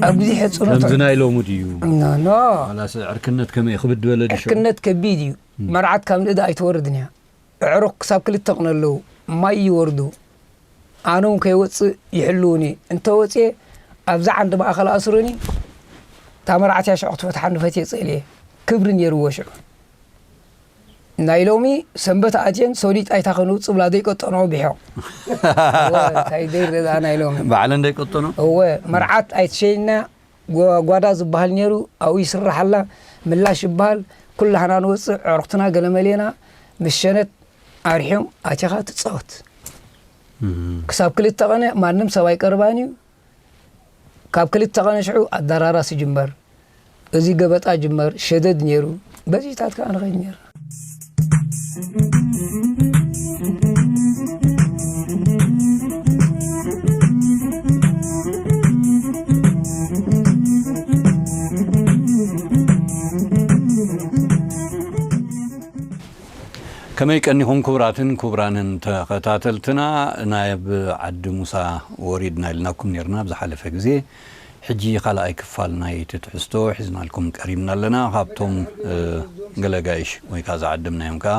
ኣብ ግዜ ሕጽኖት ከምዚ ናይ ሎሚ ድዩ? ኖ ኖ ዋላስ ዕርክነት ከመይ ክብድ በለ ድዩ ዕርክነት ከቢድ እዩ። መርዓት ካብ ንእዳ ኣይትወርድን እያ። ኣዕሩኽ ክሳብ ክልተ ቅነ ኣለዉ። ማይ ይወርዱ። ኣነ እውን ከይወፅእ ይሕልዉኒ። እንተወፅየ ኣብዛ ዓንዲ ማእኸል ኣስሩኒ። እታ መርዓት እያ ሽዑ ክትፈትሓኒ ፈትየ ፀልየ። ክብሪ ነይርዎ ሽዑ። ናይ ሎሚ ሰንበት ኣትየን ሶሊጥ ኣይታ ከነውፅእ ብላ ዘይቀጠንኦ ቢሖ። እወ እንታይ ደይ ደዛ ናይ ሎሚ። ባዕለን ዘይቀጠኖ እወ መርዓት ኣይትሸይና። ጓ- ጓዳ ዝበሃል ነይሩ ኣብኡ ይስራሕ ኣላ። ምላሽ ይበሃል። ኩላህና ንወፅእ ኣዕሩኽትና ገለመሌና ምስ ሸነት ኣርሕዮም ኣቲኻ ትፃወት። ክሳብ ክልተ ቐነ ማንም ሰብ ኣይቀርባን እዩ። ካብ ክልተ ቐነ ሽዑ ኣዳራራስ ይጅመር። እዚ ገበጣ ጅመር ሸደድ ነይሩ። በዚታት ከዓ ንኸይድ ነይርና። ከመይ ቀኒኹም ክቡራትን ክቡራንን ተኸታተልትና? ናይ ኣብ ዓዲ ሙሳ ወሪድና ኢልናኩም ነርና ኣብ ዝሓለፈ ግዜ። ሕጂ ካልኣይ ክፋል ናይቲ ትሕዝቶ ሒዝናልኩም ቀሪብና ኣለና። ካብቶም ገለ ጋይሽ ወይ ከዓ ዝዓደምናዮም ከዓ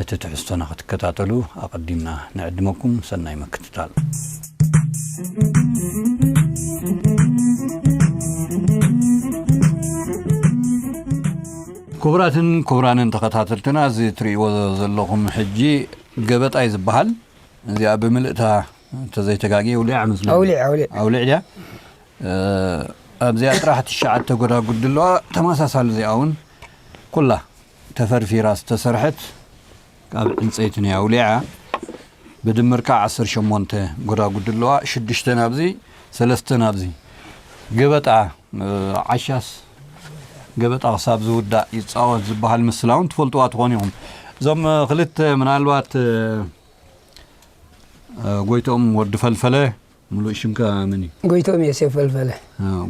እቲ ትሕዝቶና ክትከታተሉ ኣቐዲምና ንዕድመኩም። ሰናይ ምክትታል። ክቡራትን ክቡራንን ተኸታተልትና፣ እዚ ትርእይዎ ዘለኹም ሕጂ ገበጣ እዩ ዝበሃል። እዚኣ ብምልእታ እንተዘይተጋግየ ኣውሊዓ መስለኒ። ኣውሊዕ፣ ኣውሊዕ። ኣውሊዕ ድያ? ኣብዚኣ ጥራሕ ትሽዓተ ጎዳጉዲ ኣለዋ። ተመሳሳሊ እዚኣ እውን ኩላ ተፈርፊራ ዝተሰርሐት ካብ ዕንፀይቲ ናይ ኣውሊዓ። ብድምር ከዓ ዓሰርተ ሸሞንተ ጎዳጉዲ ኣለዋ። ሽዱሽተ ናብዚ፣ ሰለስተ ናብዚ። ገበጣ ዓሻስ ገበጣ ክሳብ ዝውዳእ ይፃወት ዝበሃል ምስላ እውን ትፈልጥዋ ትኾኑ ኢኹም። እዞም ክልተ ምናልባት ጎይትኦም ወዲ ፈልፈለ፣ ምሉእ ሽምካ መን እዩ? ጎይትኦም ዮሴፍ ፈልፈለ።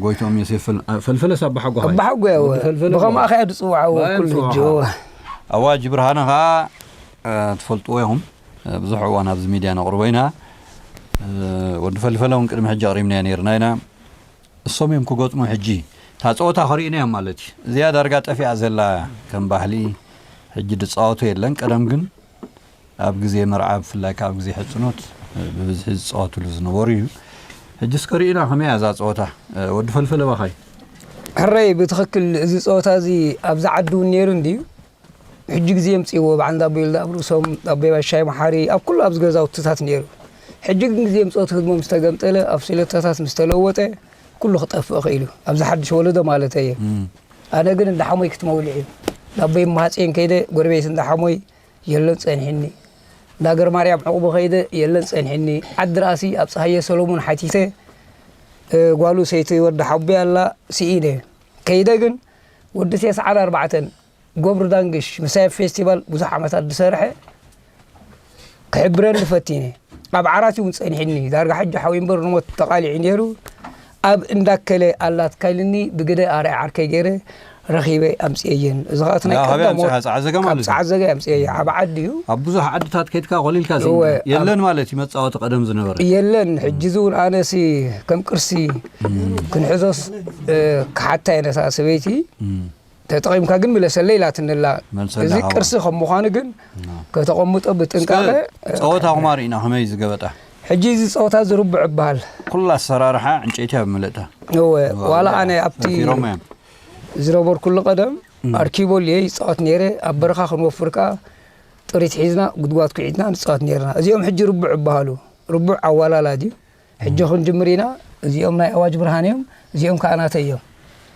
ጎይትኦም ዮሴፍ ፈልፈለ ሳባሓጎ። ኣባሓጎ ያወ ብኸምኣ ከያ ዝፅዋዓዎ ኩሉ ሕጂ። ኣዋጅ ብርሃነ ከዓ ትፈልጥዎ ኢኹም። ብዙሕ እዋን ኣብዚ ሚድያ ነቕርቦ ኢና። ወዲ ፈልፈለ እውን ቅድሚ ሕጂ ኣቕሪብናዮ ነይርና ኢና። እሶም እዮም ክገጥሙ። ሕጂ እታ ፀወታ ከርእዩና እዮም ማለት እዩ። እዚኣ ዳርጋ ጠፊኣ ዘላ ከም ባህሊ ሕጂ ዝፃወቱ የለን። ቀደም ግን ኣብ ግዜ መርዓ ብፍላይ ካብ ግዜ ሕፅኖት ብብዝሒ ዝፃወትሉ ዝነበሩ እዩ። ሕጂ እስከ ርእዩና ከመይ እያ እዛ ፀወታ? ወዲ ፈልፈለ ባኻይ። ሕረይ ብትኽክል እዚ ፀወታ እዚ ኣብዚ ዓዲ እውን ነይሩ እንድዩ። ሕጂ ግዜ የምፅእዎ በዓል ዳቦ ይልዳ ኣብ ርእሶም ዳቦ ባሻይ መሓሪ ኣብ ኩሉ ኣብዚ ገዛውትታት ነይሩ። ሕጂ ግን ግዜ የምፅኦ እቲ ህድሞ ምስ ተገምጠለ ኣብ ሰለታታት ምስ ተለወጠ ኩሉ ክጠፍእ ኽኢሉ ኣብዚ ሓድሽ ወለዶ ማለት እየ። ኣነ ግን እንዳ ሓሞይ ክትመውልዕ እዩ ዳቦ ይመሃፅየን ከይደ ጎረቤት እንዳ ሓሞይ የለን ፀንሕኒ። እንዳ ገርማርያም ዕቑቡ ኸይደ የለን ፀንሕኒ። ዓዲ ራእሲ ኣብ ፀሃየ ሰሎሙን ሓቲተ ጓሉ ሰይቲ ወዲ ሓቦይ ኣላ ስኢነ ከይደ ግን ወዲ ቴስዓን ኣርባዕተን ጎብሩ ዳንግሽ ምሳይ ኣብ ፌስቲቫል ብዙሕ ዓመታት ዝሰርሐ ክሕብረኒ ፈቲነ። ኣብ ዓራት እውን ፀኒሕኒ ዳርጋ ሕጂ ሓወይ እምበር ንሞት ተቓሊዑ ነይሩ። ኣብ እንዳከለ ኣላትካ ኢልኒ ብግደ ኣርኣይ ዓርከይ ገይረ ረኺበ ኣምፅኤየን። እዚ ከዓ እቲ ናይ ቀዳሞት ካብ ፀዓት ዘጋ ማለት እዩ። ፀዓት ዘጋ ኣምፅኤየ። ዓብ ዓዲ እዩ። ኣብ ብዙሕ ዓድታት ከይድካ ቆሊልካ እወ፣ የለን ማለት እዩ። መፃወቲ ቀደም ዝነበረ የለን። ሕጂ እዚ እውን ኣነሲ ከም ቅርሲ ክንሕዞስ ክሓታ እየ ነታ ሰበይቲ። ተጠቒምካ ግን ምለሰለይ ኢላትኒ ኣላ። እዚ ቅርሲ ከም ምዃኑ ግን ከተቐምጦ ብጥንቃቐ። ጸወታ ቁማር ኢና ከመይ ዝገበጣ? ሕጂ እዚ ጸወታ እዚ ርቡዕ ይበሃል። ኩላ ኣሰራርሓ ዕንጨይቲ ኣብ ምልእታ። እወ፣ ዋላ ኣነ ኣብቲ ዝረበርኩሉ ቀደም ኣርኪቦል እየ ይጻወት ነይረ። ኣብ በረኻ ክንወፍር ከኣ ጥሪት ሒዝና ጉድጓድ ኩዒትና ንጻወት ነይርና። እዚኦም ሕጂ ርቡዕ ይበሃሉ። ርቡዕ ኣዋላላ ድዩ? ሕጂ ክንጅምር ኢና። እዚኦም ናይ ኣዋጅ ብርሃን እዮም። እዚኦም ከኣ ናተይ እዮም።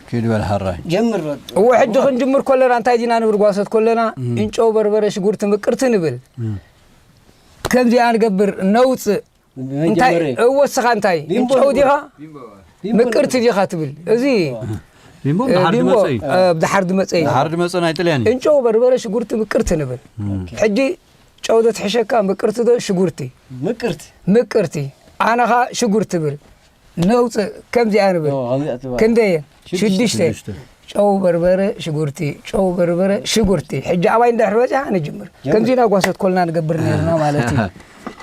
ኪድ በል ሓራይ። ጀምር በል። እወ ሕጂ ክንጅምር ከለና እንታይ ዲና ንብል ጓሶት ከለና እንጨው በርበረ ሽጉርቲ ምቅርቲ ንብል። ከምዚኣ ንገብር ነውፅእ። እንታይ እወ እስኻ እንታይ እንጨው ዲኻ ምቅርቲ ዲኻ ትብል። እዚ ቢምቦ ድሓር ድመፀ እዩ። ድሓር ድመፀ እዩ። ድሓር ድመፀ ናይ ጥልያን እዩ። እንጨው በርበረ ሽጉርቲ ምቅርቲ ንብል። ሕጂ ጨው ዶ ትሕሸካ ምቅርቲ ዶ ሽጉርቲ? ምቅርቲ። ምቅርቲ ኣነ ኸኣ ሽጉርቲ ብል ነውፅእ ከምዚኣ ንብል። ክንደየን? ሽዱሽተ። ጨው፣ በርበረ፣ ሽጉርቲ፣ ጨው፣ በርበረ፣ ሽጉርቲ። ሕጂ ኣባይ እንድሕር በጺሓ ንጅምር። ጀምር። ከምዚ ኢና ጓሰት ኮልና ንገብር ነርና ማለት እዩ።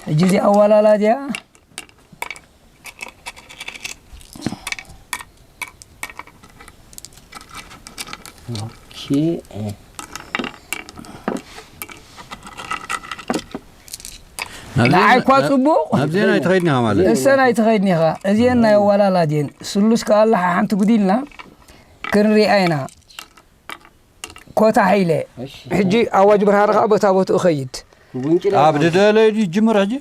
ሕጂ እዚኣ ኣዋላላ እዚኣ ኦኬ። ንዓይ እኳ ጽቡቕ። ናብዚአን ኣይትኸይድን ኢኻ ማለት እዩ። እሰን ኣይትኸይድን ኢኻ። እዚአን ናይ ኣዋላላ ድየን። ስሉስ ከኣ ኣላ ሓንቲ ጉዲልና ክንሪኣ ኢና። ኮታ ሓይለ። እሺ። ሕጂ ኣዋጅ ብርሃን ከኣ በታ ቦትኡ ኸይድ። ጉንጭ ላይ ኣብ ድደለዩ ድዩ ጅምር ሕጂ?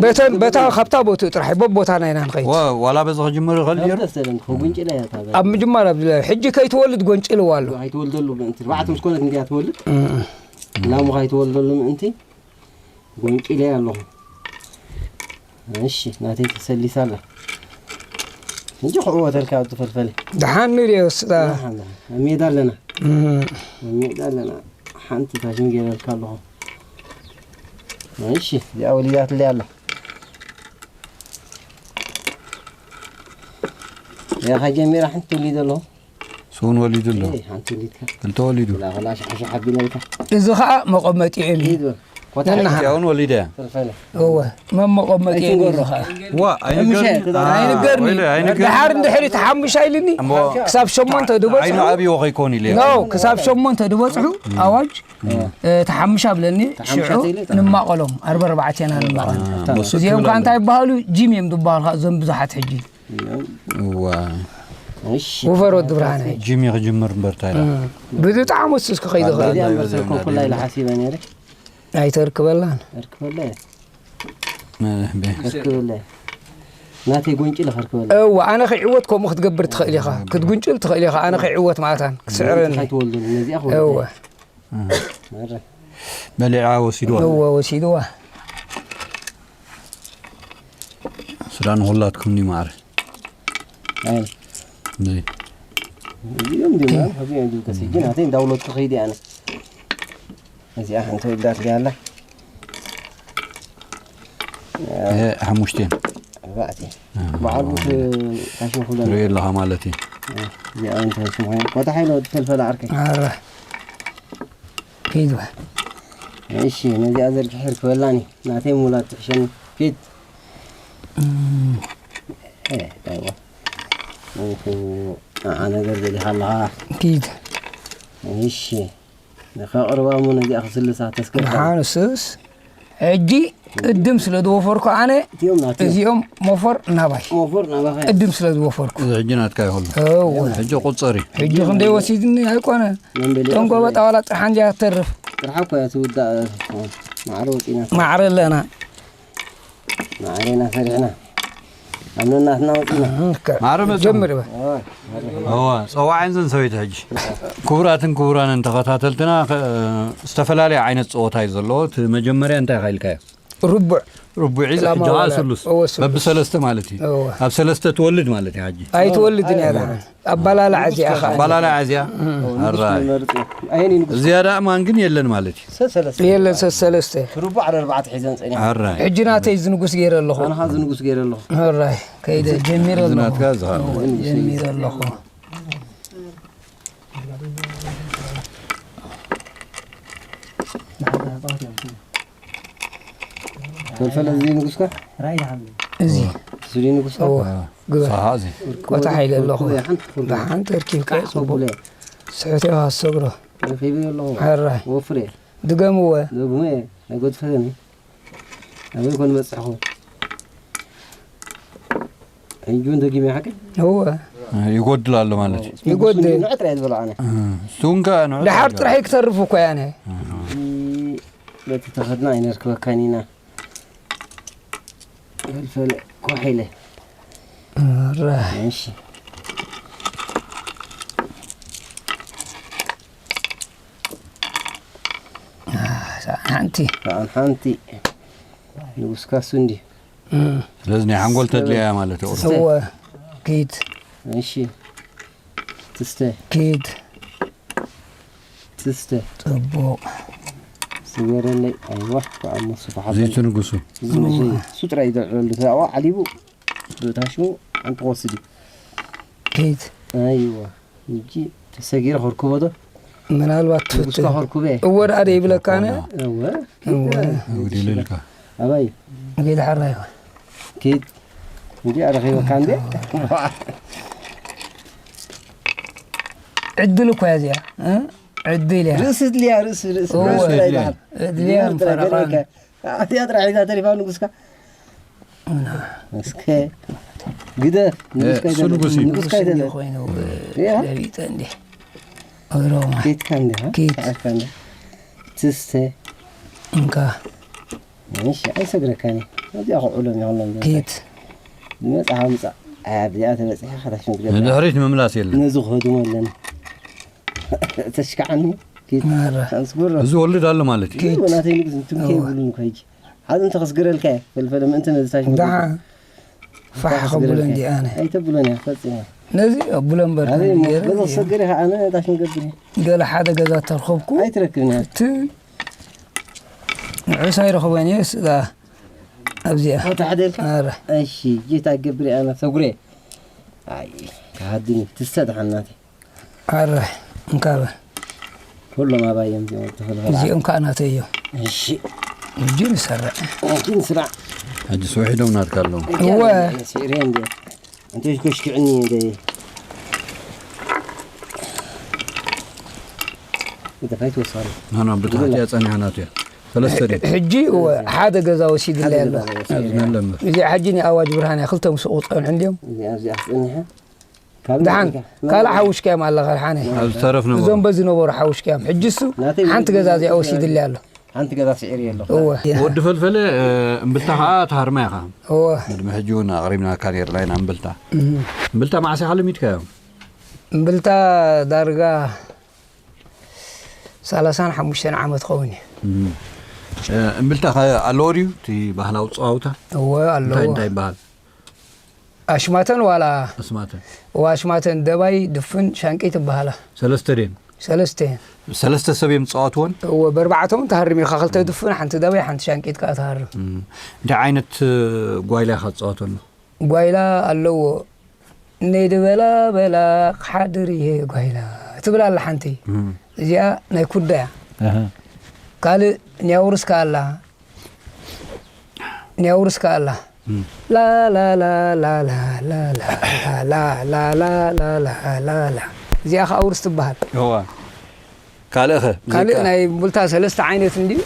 በተን፣ በታ ካብታ ቦትኡ ጥራሕ፣ በቦታና ኢና ንኸይድ። ወ-፣ ዋላ በዚ ክጅምር ይኽእል ነይሩ? ኣብ ደስ ዘለን፣ ጉንጭ ላይ ያታ በ- ኣብ ምጅማር ኣብ ድለ-፣ ሕጂ ከይትወልድ ጎንጭልዋ ኣሎ። ኣይትወልደሉ ምእንቲ፣ ባዕቶም ዝኾነት እንዲያ ትወልድ። እም። ላሙ ከይትወልደሉ ምእንቲ፣ ጎንጭ ላይ ኣለኹ። እሺ፣ ናተይ ተሰሊሳ ኣላ። እንጂ ክዕወተልካ ኣብ ትፈልፈለ። ደሓን ንሪኦ ስታ። ደሓን፣ ደሓን። ኣብ ሜዳ ኣለና። እም። ኣብ ሜዳ ኣለና። ሓንቲ ታሽም ገይረልካ ኣለኹ። እሺ፣ እዚኣ ወሊዳትለይ ኣላ። እዚኣ ካብ ጀሚራ ሓንቲ ትውሊድ ኣለኹ። ስውን ወሊዱ ኣሎ። እይ፣ ሓንቲ ወሊድካ። ክልተ ወሊዱ። ላ፣ ላ፣ ሻሕ፣ ሻሕ ኣቢለልካ። እዚ ኸኣ መቐመጢ እዩ። ኢድ በል። ኮታ ነና። ሓንቲ እውን ወሊደ። ፈልፈለ። እወ፣ መመቐመጢ እዩ ኣይትንገሮ። እዚ ኸኣ። ዋ፣ ኣይንገርኒ። ምሸት። አ፣ ኣይንገርኒ። ወይለ፣ ኣይንገርኒ። ደሓር እንድሕሪ ተሓምሻ ኢልኒ፣ እሞ ክሳብ ሸሞንተ ድበጽሑ። ዓይኑ ዓብዪ ከይኮን ኢለ። ኖ፣ ክሳብ ሸሞንተ ድበጽሑ፣ ኣዋጅ፣ እ፣ ተሓምሻ ብለኒ፣ ተሓምሻ ሽዑ ተይለ፣ ንማቐሎም፣ ኣርባ ኣርባዕተ ኢና ንማቐል። አ፣ እዚኦም ከዓ እንታይ ይበሃሉ? ጂም እዮም ዝበሃሉ፣ እዞም ብዙሓት ሕጂ። እዋ። እሺ። ውፈር ወዲ ብርሃነ። ጂሚ ክጅምር እምበር እንታይ ኢላ? እም። ብጣዕሚ ውስስ ክኸይድ ይኽእል። እዚኣ እምበር ሰብ ኮንኩላ ኢለ ሓሲበ ነይረ። ኣይተርክበላን። እርክበላ እየ። እ፣ በ- እርክበላ እየ። ናተይ ጎንጭ ኢለ ከርክበላ። እዋ፣ ኣነ ከይዕወት ከምኡ ክትገብር ትኽእል ኢኻ። ክትጉንጭል ትኽእል ኢኻ፣ ኣነ ከይዕወት ማእታን ክትስዕረኒ። ከይትወልደሉ፣ ነዚኣ ክወልዳ እዋ። እየ። መረ። በሊዓ ወሲድዋ። እወ፣ ወሲድዋ። ስራ ንኹላትኩም ኒ ማዕረ። ኣይ። ነይ። እዚኦም ድማ፣ እዚኦም እዮም ዝብቀስ። ሕጂ ናተይ እንዳውለድኩ ከይደ ኣነ። እዚኣ ሓንቲ ወዳት ሊያ ኣላ። እየ፣ ሓሙሽቴን። ኣርባዕቴ። እ፣ በዓል ሙስ ታሽም ኩለን። ርኢ ኣለኻ ማለት እዩ። እ፣ እዚኣ እንታይ ስሙ? ኮታ ሓይሎ ትፈልፈል ዓርከይ። ኣረ። ኪድ በል። እሺ፣ ነዚኣ ዘርጊሐ ርክበላኒ። ናተይ ምውላድ ትሕሸኒ። ኪድ። እም። እ፣ ኣይዋ። እንኩ፣ ንዓ ነገር ደሊኻ ኣለኻ። ኪድ። እሺ። ንኸቕርባ እሞ ነዚኣ ክስልሳ ተስገድዳ። ደሓን እሱስ። ሕጂ ቅድም ስለ ዝወፈርኩ ኣነ፣ እቲኦም ናትዮም። እዚኦም ሞፈር ናባይ። ሞፈር ናባኻ። ቅድም ስለ ዝወፈርኩ። እዚ ሕጂ ናትካ ይኹን። እወ። ሕጂ ቁጸሪ። ሕጂ ክንደይ ወሲድኒ ኣይኮነ። መንበሊ እቶም ጎበጣ ዋላ ጥርሓ እንዲያ ትተርፍ። ጥርሓ እኮ እያ ትውዳእ። ማዕረ ወፂና። ማዕረ ኣለና። ማዕረ ኢና ሰሪሕና። ኣብ ነናትና ወፂና። እከ። ማዕረ መፅኡ። ጀምር በል። እወ። እወ፣ ጸዋዒን ዘን ሰበይቲ ሕጂ። ክቡራትን ክቡራንን ተኸታተልትና፣ ከ-፣ ዝተፈላለየ ዓይነት ጸወታ እዩ ዘለዎ። እቲ መጀመርያ እንታይ ኢኻ ኢልካዮ? ርቡዕ። ርቡዕ እዩ፣ ሰላም ሕጂ ኸዓ ኣዋላ-፣ ስሉስ። እወ፣ ስሉስ። በብሰለስተ ማለት እዩ። እወ። ኣብ ሰለስተ ትወልድ ማለት እዩ፣ ሕጂ። ኣይትወልድን እያ፣ ኣይወልድን። ደሓን። ኣባላልዓ እዚኣ ኸዓ። ኣባላልዓ እዚኣ? እም። ኣራይ። ንጉስ ንመርጽ። ኣየን እዩ ንጉስ? ዝያዳ ኣማን ግን የለን ማለት እዩ። ሰሰለስተ። የለን፣ ሰሰለስተ። ርቡዕ ዓረ ኣርባዕተ ሒዘን ጸኒሐ። ኣራይ። ሕጂ ናተይ እዚ ንጉስ ገይረ ኣለኹ። ኣነ ኸዓ እዚ ንጉስ ገይረ ኣለኹ። ኣራይ፣ ከይደ ጀሚረ እዚ ኣለኹ። ናትካ ዝሃብ። እወ፣ ጀሚረ ኣለኹ። ፈልፈለ እዚ ንጉስካ? እዚ። ስዲ ንጉስካ? እወ፣ ግበር። ሰሃ እዚ። ኮታ ሓይለ ኣለኹ። ሓንቲ ትኹን። ደሓን ተርኪብካ ቃሕ ጽቡቕ። ከብለ። ስሕት ኢኻ ትሰግሮ። ረኺበዮ ኣለኹ። ሕራይ። ወፍሬ። ድገምዎ። ደግሞ'የ። ኣይገድፈንን። ኣበይ ኮን በጻሕኹ? ሕጂ እውን ደጊመ ሓቂ? እወ። ይጎድል ኣሎ ማለት እዩ። ይጎድል። ንዑ ጥራይ ዝበሎ ኣነ። እ፣ እሱ እውን ከኣ ንዑ ደሓር ጥራይ ጥራሕ ይክተርፍ እኮ ያነ። እ። በቲ ተኸድና ኣይነርክበካን ኢና። ፈልፈለ ኮሕ ኢለ። እረ። እሺ። ሓንቲ። ሰኣን ሓንቲ። ንጉስካ እሱ እንዲ። እም። ስለዚ ናይ ሓንጎል ተድልያ እያ ማለት እዩ። እወ። ኪድ። እሺ። ትስተ። ኪድ። ትስተ። ጽቡቕ። ስገረለይ። ኣይዋ፣ ብኣሞ ስብሓት። ዘይቱ ንጉሱ። እዚ ንጉሱ። እሱ ጥራይ ይደዕረሉ። ተዛዕዋ ዓሊቡ። ብታሽሙ ኣንተ ወስዲ። ኪድ። ኣይዋ። ሕጂ ሰጊረ ከርክቦ ዶ? ምናልባት ትፍትህ። ንጉስካ ከርክበ። እወ ደኣ ደይብለካ ኣነ። እወ። እወ። ወዲለልካ ጌታ ሓራይ። ኪድ። እንዲ ኣረኺበካ እንዴ? ዕድል እኮ እያ እዚኣ። እ? ዕድል እያ። ርእሲ ድልያ፣ ርእሲ፣ ርእሲ። እወ። ርእሲ ላይ ይበሃል። ዕድል እያ ርእሲ ጥራይ ፈረቓን። ገለካ። እቲኣ ጥራይ ሒዛ ተሪፋ ንጉስካ። እስከ ግደ፣ ንጉስካ እሱ ይደለ። ንጉስ እዩ። ንጉስካ ይደለ። ኮይኑ ያ? ለቢጠ እንዴ። እግሮማ። ኬትካ እንዴ፣ ሃ? ኬት። ሰዓትካ እንዴ? ትስተ። እንካ። እሺ፣ ኣይሰግረካኒ። እዚኣ ክዕሎም ይኸሎም ዘንታ። ኬት። ዝመጽእ ሃምጻ። ኣብዚኣ ተበጺሐ፣ ከታሽ ምግቢ። ንድሕሪት ምምላስ የለን። ነዚ ክኸድሞ ኣለኒ። ተሽካዓኒ። ኬት። ማራ። ኣስጉሮ። እዚ ወልድ ኣሎ ማለት እዩ። ኬት። ናተይ ንጉስ እንትም ከይብሉን እኮ ሕጂ። ሓደ እንተ ከስግረልካ እየ። ፈልፈለ ምእንቲ ነዚ ታሽ ምግቢ። ደሓ። ፋሕ ከብሎ እንዲ ኣነ። ኣይተብሎን እያ፣ ፈጺማ። ነዚ ኣቡሎ እምበር ኣበይ እሞ? ገይረ በዚ እያ። ክሰግር ኢኻ፣ ኣነ ታሽ ምግቢ። ገለ ሓደ ገዛ ተርኸብኩ። ኣይትረክብን እያ። እቲ ንዑስ ኣይረኽቦን እየ፣ ስጋ ኣብዚኣ። ታሕደልካ? ኣረ። እሺ፣ ጌታ ገብር ኣነ ሰጉሬ። ኣይ፣ ካሃድኒ፣ ትሰጥ ሓናተ። ኣረ፣ እንካበ። ኩሎም ኣባዮም ዚኦም ተፈልፈላ። እዚኦም ከዓ ናተይ እዮም። እሺ፣ እጂ ንሰርዕ። ግን ስራ። ሕጂ ስውሒዶም ናትካ ኣለዉ። እወ። ሲሬ እንደ። እንተ ኮሽክዕኒ እንደ። እንተ ፋይት ወሳሪ። ናና ብታሕቲ ኣጸኒሓ ናቱ እያ። ሰለስተ ድዩ? ሕጂ እወ፣ ሓደ ገዛ ወሲድለይ ኣሎ። ኣዝመለመ። እዚ ሕጂ ናይ ኣዋጅ ብርሃን እያ፣ ክልተ ምስ ቁፀን እንዲዮም። እዚኣ፣ እዚኣ ኣጽኒሓ። ካብ ደሓን፣ እዚኣ። ካልእ ሓውሽካ እዮም ኣለኻ፣ ደሓን እየ። ኣብ ዝተረፍ ነበሩ። እዞም በዚ ነበሩ ሓውሽካ እዮም። ሕጂ እሱ ናተይ ሓንቲ ገዛ እዚኣ ወሲድለይ ኣሎ። ሓንቲ ገዛ ስዒር የለኹ። እወ። ወዲ ፈልፈለ፣ እ፣ እምብልታ ኸዓ ትሃርማ ኢኻ። እወ። ቅድሚ ሕጂ እውን ኣቕሪብናካ ነርና ኢና እምብልታ። እም። እምብልታ መዓስ ኢኻ ለሚድካዮ? እምብልታ ዳርጋ ሰላሳን ሓሙሽተን ዓመት ኸውን እዩ። እም። እ፣ እምብልታ ኸ ኣለዎ ድዩ? እቲ ባህላዊ ጸዋውታ? እወ፣ ኣለዎ። እንታይ፣ እንታይ ይበሃል? ኣሽማተን ዋላ? ኣስማተን። እወ፣ ኣሽማተን ደባይ፣ ድፍን፣ ሻንቂ ትበሃላ። ሰለስተ ድየን? ሰለስተ እየን። ሰለስተ ሰብ እዮም ዝጻወትዎን? እወ፣ በርባዕተ እውን ትሃርም ኢኻ፣ ክልተ ድፍን፣ ሓንቲ ደባይ፣ ሓንቲ ሻንቂት ከኣ ትሃርም። እም። እንታይ ዓይነት፣ እ፣ ጓይላ ኢኻ ትጻወተሉ? ጓይላ ኣለዎ። ነይ ድበላ በላ ክሓድር እየ ጓይላ ትብል ኣላ ሓንቲ። እም። እዚኣ ናይ ኩዳ እያ። ኣሃ። ካልእ ኒያውርስ ከኣ ኣላ። ኒያውርስ ከኣ ኣላ። እም። ላላላላላላላላላላላላላላ። እዚኣ ከኣ ውርስ ትበሃል። እዋ። ካልእ ኸ? ካልእ ሙዚቃ? ናይ እምብልታ ሰለስተ ዓይነት እንድዩ።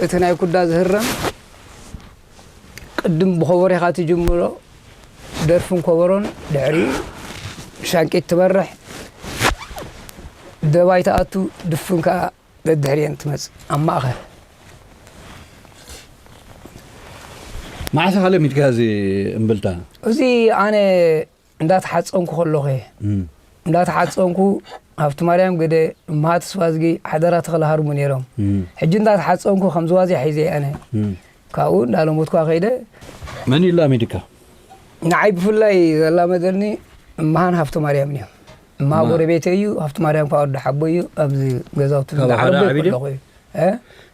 እቲ ናይ ኩዳ ዝህረም ቅድም ብኸበሮ ኢኻ ትጅምሮ፣ ደርፍን ከበሮን፣ ድሕሪኡ ሻንቂት ትበርሕ፣ ደባይ ትኣቱ፣ ድፍን ከኣ ደድሕሪኤን ትመጽእ፣ ኣብ ማእኸል። መዓስ ኢኻ ለሚድካ እዚ እምብልታ? እዚ ኣነ እንዳተሓጸንኩ ከለኹ እየ። እም። እንዳተሓጸንኩ ሃብቲ ማርያም ግደ፣ እምሃ ተስፋዝጊ ሓደራ ተኽለ ሃርሙ ነይሮም። እም። ሕጂ እንዳተሓጸንኩ ከምዚ ዋዜ ሒዘ እየ ኣነ። እም። ካብኡ እንዳለመድኳ ከይደ። መን እዩ ላሚድካ? ንዓይ ብፍላይ ዘላመደኒ እምሃን ሃብቲ ማርያምን እዮም። እምሃ እማ- ጎረቤተይ እዩ፣ ሃብቲ ማርያም ከዓ ወዲ ሓቦ እዩ። ኣብዚ ገዛውቲ ካብ ሓደ እንዳዓረበ ዓቢ ድዮም? ከለኹ እዩ። እ?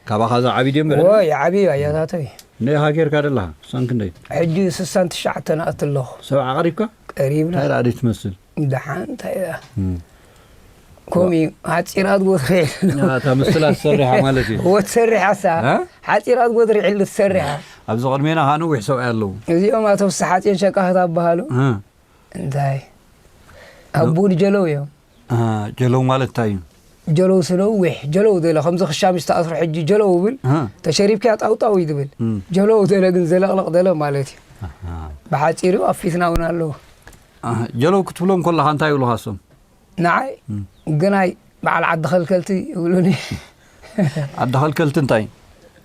ካባኻ ዝዓቢ ድዮም ብዕድመ? ወይ፣ ዓቢ እዩ ኣያታተይ። ክንደይ ኢኻ ጌርካ ደለኻ? ክሳን ክንደይ? ሕጂ ስሳን ትሽዓተን ኣት ኣለኹ። ሰብዓ ቀሪብካ? ቀሪብና። እንታይ ደኣ ደይ ትመስል? ደሓን እንታይ ደኣ? እም። ከምኡ እዩ፣ ሓጺር ኣድጎ ትሪዒ። ያ፣ እታ ምስላ ትሰርሓ ማለት እዩ። ወ ትሰርሕ ኣሳ። እ? ሓጺር ኣድጎ ትሪዒ ትሰርሓ። ኣብዚ ቅድሜና ኸኣ ነዊሕ ሰብኣይ ኣለዉ። እዚኦም ኣቶ ፍስሓጽዮን ሸቃ ክታበሃሉ። እ። እንታይ? ኣቦ ንጀለው እዮም። እ፣ ጀለው ማለት እንታይ እዩ? ጀለው ስለ ነዊሕ፣ ጀለው ደለ፣ ከምዚ ክሻ ምስ ተኣስሮ ሕጂ ጀለው ይብል፣ እ። ተሸሪብካ ጣውጣው እዩ ዝብል። እም። ጀለው ደለ ግን ዘለቕለቕ ደለ ማለት እዩ። ኣሃ። ብሓጺሩ ኣብ ፊትና እውን ኣለዉ። ኣሃ፣ ጀለው ክትብሎም ከለኻ እንታይ ይብሉኻ እሶም? ንዓይ እም። ግናይ በዓል ዓዲ ኸልከልቲ ይብሉኒ። ዓዲ ኸልከልቲ እንታይ?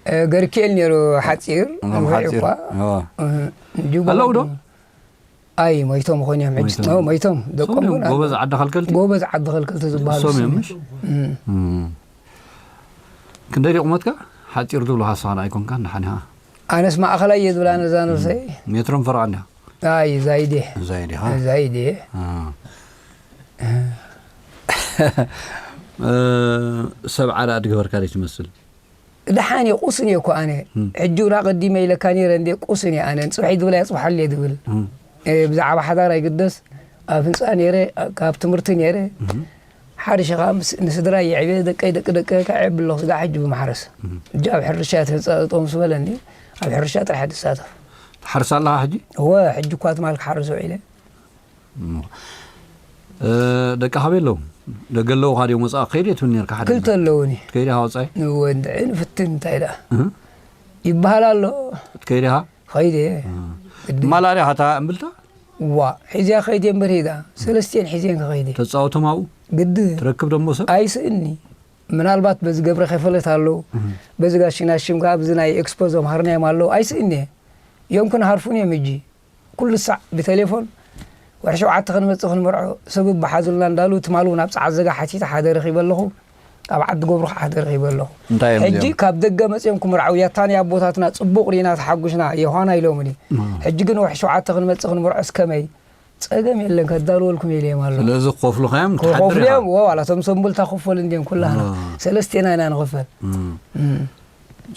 እ፣ ገርኪኤል ነይሩ ሓጺር፣ እም፣ ነዊሕ ሓጺር። እኳ። እዋ። እ፣ ጅቡ ኣለዉ ዶ? ኣይ፣ ሞይቶም ኾን እዮም፣ ሕጂ ሞይቶም። ሞ-፣ ሞይቶም፣ ደቆም ሰው እውን ጎበዝ ኣለዉ። ዓዲ ኸልከልቲ? ጎበዝ ዓዲ ኸልከልቲ ዝበሃሉ እሶም እዮም፣ ስም። ምሽ? እም። እም። ክንደይ ድዩ ቁመትካ? ሓጺር ዝብሉኻ ንስኻ ኣይኮንካን፣ ደሓን ኢኻ። ኣነስ ማእኸላይ እየ ዝብላ ነዛ ነብሰይ። ሜትሮን ፈረቓን ዲኻ? ኣይ፣ ዛይድ እየ። ዛይድ ኢኻ? ዛይድ እየ። እ። እ፣ ሰብዓ ደኣ ዝገበርካ ደይ ትመስል? ደሓን እየ፣ ቁስን እየ እኮ ኣነ። እም። ሕጂ እውን ኣቐዲመ ኢለካ ነይረ እንዴ፣ ቁስን እየ ኣነ። ንጽባሕ ይድብላ እየ፣ ጽባሕ ኣልየ ድብል። እም። እ፣ ብዛዕባ ሓዳር ኣይግደስ፣ ኣብ ህንጻ ነይረ፣ ካብ ትምህርቲ ነይረ። እም። ሓሪሸ ከዓ ምስ ንስድራይ የዕብየ፣ ደቀይ ደቂ ደቀይ ከዓ የዕቢ ኣለኹ። ስጋዕ ሕጂ ብማሕረስ እጃ ኣብ ሕርሻ እየ ተንጸጥጦ ምስ በለኒ፣ ኣብ ሕርሻ ጥራሕ እየ ዝሳተፍ። ትሓርስ ኣለኻ ሕጂ? እወ፣ ሕጂ እኳ ትማል ክሓርስ ውዒለ። እሞ፣ እ፣ ደቂ ካበይ ኣለዉ? ደገ ኣለዉ ካድዮም ወጻኢ ክኸይድ እየ ትብል ነርካ ሓደ ክልተ ግዜ? ኣለዉኒ። ትከይድ ኢኻ ወጻኢ? እወ፣ እንድዒ ንፍትን እንታይ ደኣ እህ። ይበሃል ኣሎ። ትከይድ ኢኻ? ኸይደ። እህ። ግዲ። ማላርያ ኻታ እምብልታ? ዋ፣ ሒዝያ ኸይደ እምበር ሂዳ። ሰለስቲኤን ሒዝየን ክኸይደ። ተጻወቶም ኣብኡ? ግዲ። ትረክብ ደሞ ሰብ? ኣይስእኒ። ምናልባት በዚ ገብረ ከፈለት ኣሎ። እህ። በዚ ጋሽና ሽም ከኣ ብዚ ናይ ኤክስፖ ዘምሃርናዮም ኣለዉ። ኣይስእኒ እየ። እዮም ክንሃርፉን እዮም ሕጂ። ኩሉ ሳዕ ብቴሌፎን፣ "ወርሒ ሸውዓተ ክንመጽእ ክንምርዖ፣ ሰብ እባ ሓዙልና" እንዳሉ፣ ትማል እውን ኣብ ጸዓት ዘጋ ሓቲተ ሓደ ረኺበ ኣለኹ፣ ኣብ ዓዲ ገብሩ ከዓ ሓደ ረኺበ ኣለኹ። እንታይ እዮም ሕጂ እዚኦም? ካብ ደገ መጽዮም ክምርዓው፣ "ያታ ናይ ኣቦታትና ጽቡቕ ርኢና ተሓጉስና፣ ዮሃና" ኢሎምኒ። እም። ሕጂ ግን "ወርሒ ሸውዓተ ክንመጽእ ክንምርዖስ ከመይ?" "ጸገም የለን፣ ከዳልወልኩም" ኢለዮም ኣለኹ። ስለዚ ክኸፍሉኻ እዮም፣ ክትሓድር ክኸፍሉ ኢኻ። እዮም፣ ወ-፣ ዋላ እቶም ሰምቡልታ ክፈል እንድዮም ኩላህና። አ። ሰለስቴና ኢና ንኽፈል። እም። እም።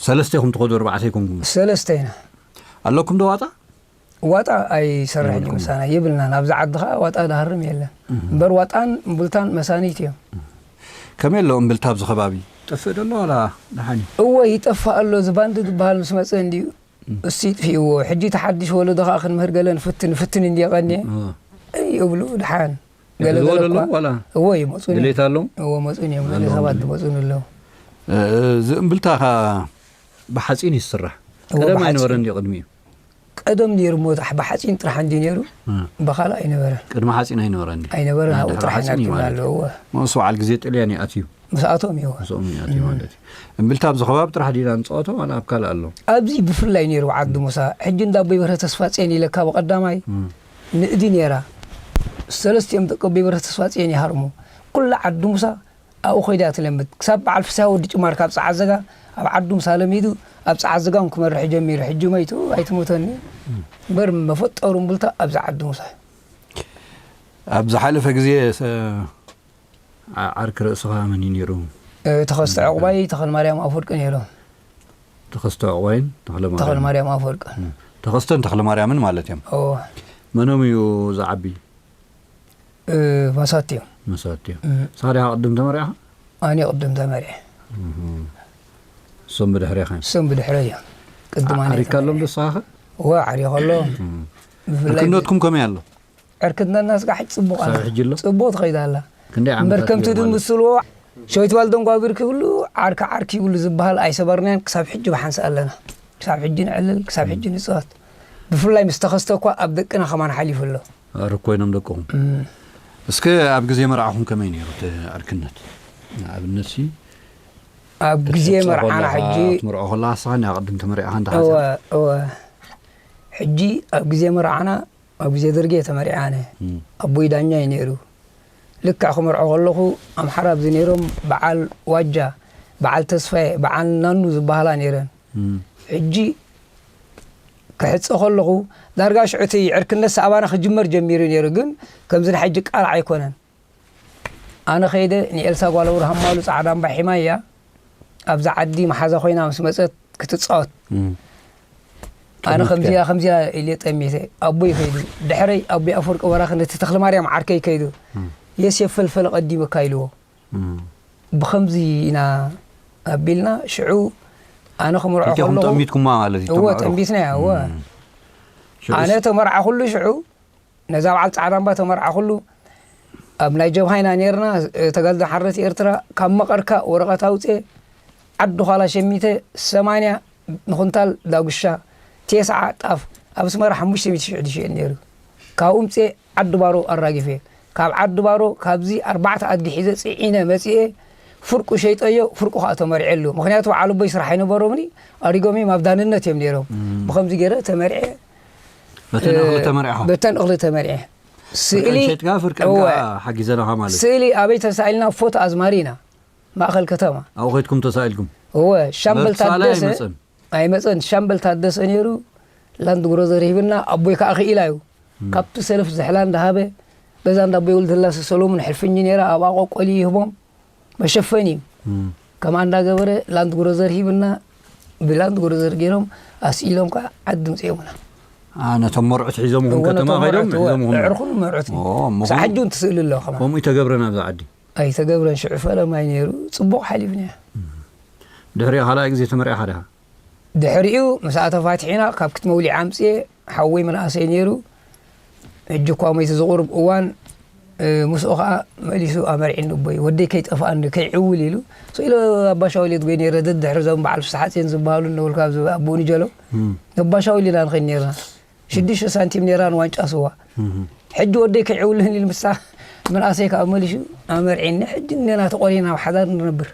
ሰለስቴኹም ትኸዱ፣ ኣርባዕተ ኣይኮንኩም? ሰለስተ ኢና። ኣለኩም ዶ ዋጣ? ዋጣ ኣይሰርሕን እዩ የብልኩም? ምሳና፣ የብልናን። ኣብዚ ዓዲ ኸኣ ዋጣ ድሃርም የለን። እህ። እምበር ዋጣን እምብልታን መሳኒት እዮም። ከመይ ኣሎ እምብልታ ኣብዚ ከባቢ? ይጠፍእ ዶ ኣሎ ዋላ ደሓን እዩ? እወ፣ ይጠፍእ ኣሎ። እዚ ባንዲ ዝበሃል ምስ መጸ እንድዩ እም። እሱ ይጥፍእዎ። ሕጂ እቲ ሓድሽ ወለዶ ኸኣ ክንምህር ገለ ንፍትን፣ ንፍትን እንድየ ቀንየ። እወ። እይ ይብሉ፣ ደሓን። ገለ ገለ እኮ። እወ፣ ይመጹን እዮም። ድሌት ኣለዎም? እወ፣ መጹን እዮም። ገለ ኣለዎም ሰባት ድሌት። ይመጹን ኣለዉ። እ፣ እዚ እምብልታ ኸኣ ብሓጺን እዩ ዝስራሕ። እወ፣ ቀደም ብሓጺን። ኣይነበረን ድዩ ቅድሚኡ? ቀደም ነይሩ እሞ፣ ብሓጺን ጥራሕ እንድዩ ነይሩ፣ እ። ብኻልእ ኣይነበረን። ቅድሚ ሓጺን ኣይነበረን ድዩ? ኣይነበረን፣ ናይ ኣብኡ ድሕሪ ጥራሕ ሓጺን እዩ ይናቱና ማለት ኣለዉ፣ እዩ። እወ። መስ በዓል ግዜ ጥልያን እዩ ኣትዩ። ምስኣቶም እዩ፣ እወ። ምስኦም እዩ ኣትዩ እም። ማለት እዩ። እምብልታ ኣብዚ ከባቢ ጥራሕ ዲና ንጻወቶ፣ ዋላ ኣብ ካልእ ኣሎ? ኣብዚ ብፍላይ ነይሩ ዓዲ ሙሳ። ሕጂ እንዳ ኣቦይ በርሀ ተስፋጽዮን ኢለካ ብቐዳማይ እም። ንእዲ ነይራ። ሰለስቲኦም ደቂ ኣቦይ በርሀ ተስፋጽዮን ይሃርሙ። ኩላ ዓዲ ሙሳ ኣብኡ ኸይዳ ትለምድ። ክሳብ በዓል ፍስሃ ወዲ ጭማር ካብ ጸዓዘጋ ኣብ ዓዱ ምሳለሚዱ ኣብ ጸዓዘጋ እውን ክመርሕ ጀሚሩ። ሕጂ መይቱ ኣይትሞተኒ። እም። እምበር መፈጠሩ እምብልታ ኣብዚ ዓዱ ምሳ። ኣብ ዝሓለፈ ግዜ ሰ-፣ ዓ-፣ ዓርኪ ርእስኻ መን እዩ ነይሩ? እ፣ ተኸስተ ዕቑባይ፣ ተኽለማርያም ኣፈወርቂ ነይሮም። ተኸስተ ዕቑባይን ተኽለማርያምን። ተኽለማርያም ኣፈወርቂ። እም። ተኸስተን ተኽለማርያምን ማለት እዮም። እወ። መኖም እዩ ዝዓቢ? እ፣ መሳቲ እዮም። መሳቲ እዮም። እም። ንስኻ ዲኻ ቅድም ተመሪዕኻ? ኣነ ቅድም ተመሪዐ። እህ። እሶም ብድሕሬኻ እዮም? እሶም ብድሕረይ እዮም። ቅድም ዓ-፣ ኣነ ዓሪካሎም ተመሪዐ። ዶ ንስኻ ኸ? እወ፣ ዓሪኸሎም። እም። ብፍላይ ዕርክነትኩም ከመይ ኣሎ? ዕርክነትና ስጋዕ ሕጂ ጽቡቕ ክሳብ ኣላ። ሕጂ ኣሎ? ጽቡቕ ትኸይድ ኣላ። ክንደይ እምበር ዓመታት ከምቲ ገይሩ ማለት? ድምስልዎ፣ ሸዊት ባልደንጓጉር ክብሉ፣ ዓርኪ ዓርኪ ይብሉ ዝበሃል ኣይሰበርናዮን፣ ክሳብ ሕጂ ብሓንሳእ ኣለና። ክሳብ ሕጂ ንዕልል፣ ክሳብ ሕጂ ንጽወት። ብፍላይ ምስ ተኸስተ እኳ ኣብ ደቅና ከማን ሓሊፉ ኣሎ። ኣረ ኮይኖም ደቅኹም። እም። እስከ ኣብ ግዜ መርዓኹም ከመይ ነይሩ እቲ ዕርክነት? ንኣብነት ሲ፣ ኣብ እቲ ግዜ ክትጽወ መርዓና ከለኻ፣ ሕጂ ክትምርዖ ከለኻ ንስኻ ንኣ ቅድም ተመሪዕኻ እንተ እወ፣ ሓንሳእ? እወ። ሕጂ ኣብ ግዜ መርዓና፣ ኣብ ግዜ ደርጊ እየ ተመሪዐ ኣነ። እም። ኣቦይ ዳኛ እዩ ነይሩ። ልክዕ ክምርዖ ከለኹ ኣምሓራ ኣብዚ ነይሮም በዓል ዋጃ፣ በዓል ተስፋዬ፣ በዓል ናኑ ዝበሃላ ነይረን። እም። ሕጂ ክሕጸ ከለኹ ዳርጋ ሽዑ እቲ ዕርክነት ሰኣባና ክጅመር ጀሚሩ ነይሩ፣ ግን ከምዚ ንሓጂ ቃልዕ ኣይኮነን። ኣነ ኸይደ ንኤልሳ ጓል ኣብርሃም ማሉ ጻዕዳ እምባ ሒማያ ኣብዛ ዓዲ መሓዛ ኮይና ምስ መጸት ክትጻወት። እም። ኣነ ጠሚትካ? ከምዚኣ፣ ከምዚኣ ኢለ ጠሚተ። ኣቦይ ከይዱ፣ ድሕረይ ኣቦይ ኣፈወርቂ በራኺ ነቲ ተኽለማርያም ዓርከይ ከይዱ፣ እም። "የስ የፈልፈለ ቀዲመካ" ኢልዎ። እም። ብኸምዚ ኢና ኣቢልና፣ ሽዑ ኣነ ክምርዖ ክልቴኹም ከለኹ ጠሚትኩማ ማለት እዩ፣ እወ፣ ተምዕሩ። ጠሚትናያ፣ እወ። እም። ሽዑስ? ኣነ ተመርዓኹሉ ሽዑ፣ ነዛ በዓል ጻዕዳ እምባ ተመርዓኹሉ፣ ኣብ ናይ ጀብሃ ኢና ነይርና፣ ተጋድሎ ሓርነት ኤርትራ፣ ካብ መቐርካ ወረቐት ኣውጽኤ፣ ዓዲ ዃላ ሸሚተ፣ ሰማንያ ንኹንታል ዳጉሻ፣ ቴስዓ ጣፍ፣ ኣብ ኣስመራ ሓሙሽተ ሚእቲ ሽሕ ዝሽየጥ ነይሩ። ካብኡ ምጽኤ ዓዲ ባሮ ኣራጊፈ። ካብ ዓዲ ባሮ፣ ካብዚ ኣርባዕተ ኣድጊ ሒዘ ጽዒነ መጽኤ፣ ፍርቁ ሸይጠዮ፣ ፍርቁ ኸኣ ተመርዔሉ። ምኽንያቱ በዓል ኣቦይ ስራሕ ኣይነበሮምኒ፣ ኣሪጎም እዮም፣ ኣብ ዳንነት እዮም ነይሮም። እም። ብኸምዚ ገይረ ተመርዔ። በተን እኽሊ እ፣ ተመሪዕኻ? በተን እኽሊ ተመሪዐ። ስእሊ፣ ፍርቀን ሸይጥካ፣ ፍርቀን እወ። ከኣ ሓጊዘናኻ ማለት እዩ። ስእሊ ኣበይ ተሳኢልና? ፎቶ ኣዝማሪና፣ ማእኸል ከተማ። ኣብኡ ኸይድኩም ተሳኢልኩም? እወ፣ ሻምበል መብሳላ ታደሰ፣ ኣይመጸን? ኣይመጸን። ሻምበል ታደሰ ነይሩ፣ ላንድ ግሮዘር ሂብና፣ ኣቦይ ከኣ ክኢላ እዩ። እም። ካብቲ ሰልፍ ዝሕላ እንዳሃበ፣ በዛ እንዳ ኣቦይ ወልደስላሴ ሰሎሙን ሕልፍኝ ነይራ፣ ኣብኣ ቆቆሊ ይህቦም። መሸፈኒ እዩ። እም። ከምኣ እንዳገበረ ላንድ ግሮዘር ሂብና፣ ብላንድ ግሮዘር ገይሮም ኣስኢሎም ከዓ ዓዲ ምፅኦምና። አ፣ ነቶም መርዑት ሒዞምኹም እወ፣ ከተማ ነቶም ከይዶም መርዑት፣ እወ፣ ሒዞምኹም። ኣዕሩኽን መርዑትን። ኦ፣ እሞ ክሳብ ከምኡ፣ ሕጂ እውን ትስእሊ ኣሎ ከማን። ከምኡ ይተገብረ ናብዛ ዓዲ። ኣይተገብረን። ሽዑ ፈለማይ ነይሩ፣ ጽቡቕ ሓሊፍናዮ። ድሕሪኡ ካልኣይ ግዜ ተመርዒኻ ዲኻ? ድሕሪኡ ምስኣ ተፋቲሕና፣ ካብ ክት መውሊዕ ኣምጽኤ፣ ሓወይ መናእሰይ ነይሩ። ሕጂ እኳ መይቲ ዝቑርብ እዋን፣ እ፣ ምስኡ ኸዓ መሊሱ ኣመርዒኒ ኣቦይ፣ ወደይ ከይጠፍኣኒ፣ ከይዕውል ኢሉ። ስኢለ ኣባሻውል የት ጎይ ነይረ፣ ደድሕሪ እዞም በዓል ፍስሓጽዮን ዝበሃሉ እነበልካ ኣብዚ ኣቦኡ ንጀሎ። ኣባሻውል ኢና ንኸይድ ነይርና። ሽዱሽተ ሳንቲም ነይራ ንዋንጫ ስዋ። ሕጂ ወደይ ከይዕውልህን ኢሉ ምሳ መናእሰይ ከዓ መሊሹ ኣመርዒኒ። ሕጂ እኔና ተቖሪና ኣብ ሓዳር ንነብር።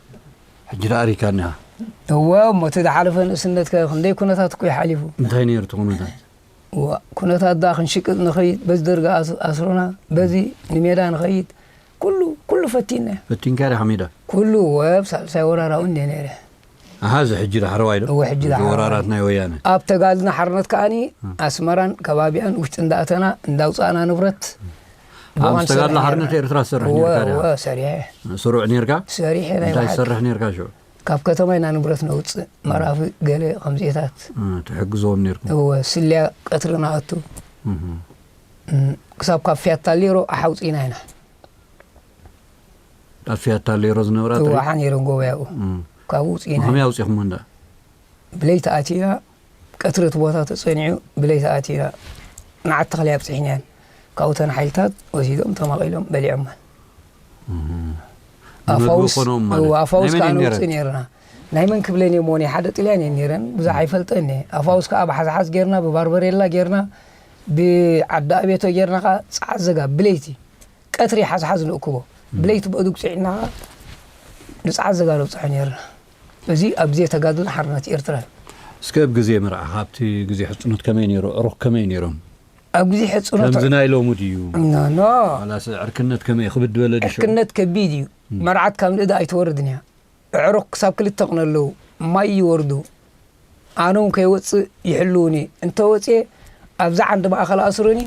ሕጂ ደኣ ሪካ እኒኻ። እወ፣ እሞ እቲ ዝሓለፈ ንእስነትከ ክንደይ ኩነታት እኮ እዩ ሓሊፉ። እንታይ ነይሩ እቲ ኩነታት? እወ፣ ኩነታት ደኣ ክንሽቅጥ ንኸይድ፣ በዚ ደርጋ ኣስ-፣ ኣስሮና፣ በዚ ንሜዳ ንኸይድ፣ ኩሉ፣ ኩሉ ፈቲንና። ፈቲንካ ዲኻ ሜዳ? ኩሉ፣ እወ፣ ኣብ ሳልሳይ ወራር ኣብኡ እንደ ነይረ። ኣሃ፣ እዚ ሕጂ ዳሕረዋይ ዶ? እወ፣ ሕጂ እዚ ዳሕረዋይ። ወራራት ናይ ወያነ። ኣብ ተጋድልና ሓርነት ከኣኒ፣ ኣስመራን ከባቢኣን ውሽጢ እንዳእተና፣ እንዳውጻእና ንብረት፣ ኣብ ምስ ተጋድሎ ሓርነት ኤርትራ ትሰርሕ እወ፣ ኔርካ ዲኻ? እወ፣ ሰሪሐ። ስሩዕ ኔርካ? ሰሪሐ፣ ናይ እንታይ ባሓቂ። ትሰርሕ ኔርካ ሽዑ? ካብ ከተማ ኢና ንብረት ነውጽእ፣ መራፊ፣ ገለ ከምዚኤታት። እ፣ ትሕግዝዎም ኔርኩም? እወ፣ ስልያ ቀትሪ ንኣቱ። እህ። እም፣ ክሳብ ካብ ፊያታ ሌሮ ኣሓውጺና ኢና። ኣብ ፊያታ ሌሮ ዝነበራ እወ፣ ጥሪት? ሓ ኔሮን ጎበያኡ። እም። ካብኡ ውጺና ኢና። ከመይ ኣውጺኹሞ እንዳ? ብለይቲ ኣቲና፣ ቀትሪ እቲ ቦታ ተጸኒዑ፣ ብለይቲ ኣቲና፣ ንዓት ተኽሊ ኣብጺሕናየን። ካብኡ እተን ሓይልታት ወሲዶም፣ ተማቒሎም፣ በሊዖመን። እህ። ኣፋውስ፣ ንምግቢ ኮኖም ማለት። እወ፣ ኣፋውስ ናይ መን ከኣ እየን ነውጽእ ነይረን? ኔርና። ናይ መን ክብለን እየ እሞ፣ ናይ ሓደ ጥልያን እየን ኔረን፣ ብዙሕ ኣይፈልጠን እየ። ኣፋውስ ከኣ ብሓዝሓዝ ጌርና፣ ብባርበሬላ ጌርና፣ ብዓዲ ኣቤቶ ጌርና ከኣ ጸዓት ዘጋ ብለይቲ፣ ቀትሪ ሓዝሓዝ ንእክቦ። ብለይቲ በእዱግ ጽዒንና ከኣ ንጸዓት ዘጋ ነብጽሖ ኔርና። እዚ ኣብ ግዜ ተጋድሎ ሓርነት ኤርትራ እዩ። እስከ ኣብ ግዜ መርዓ፣ ካብቲ ግዜ ሕጽኖት ከመይ ነይሩ? ኣዕሩኽ ከመይ ነይሮም? ኣብ ግዜ ሕጽኖት ከምዚ ናይ ሎሚ ድዩ? ኖ፣ ኖ። ዋላስ ዕርክነት ከመይ ክብድ በለ ድዩ? ዕርክነት ከቢድ እዩ። እም። መርዓት ካብ ንእዳ ኣይትወርድን እያ። ኣዕሩኽ ክሳብ ክልተ ቅነ ኣለዉ። ማይ ይወርዱ። ኣነ እውን ከይወጽእ ይሕልዉኒ። እንተወጽኤ ኣብዛ ዓንዲ ማእከል ኣስሩኒ።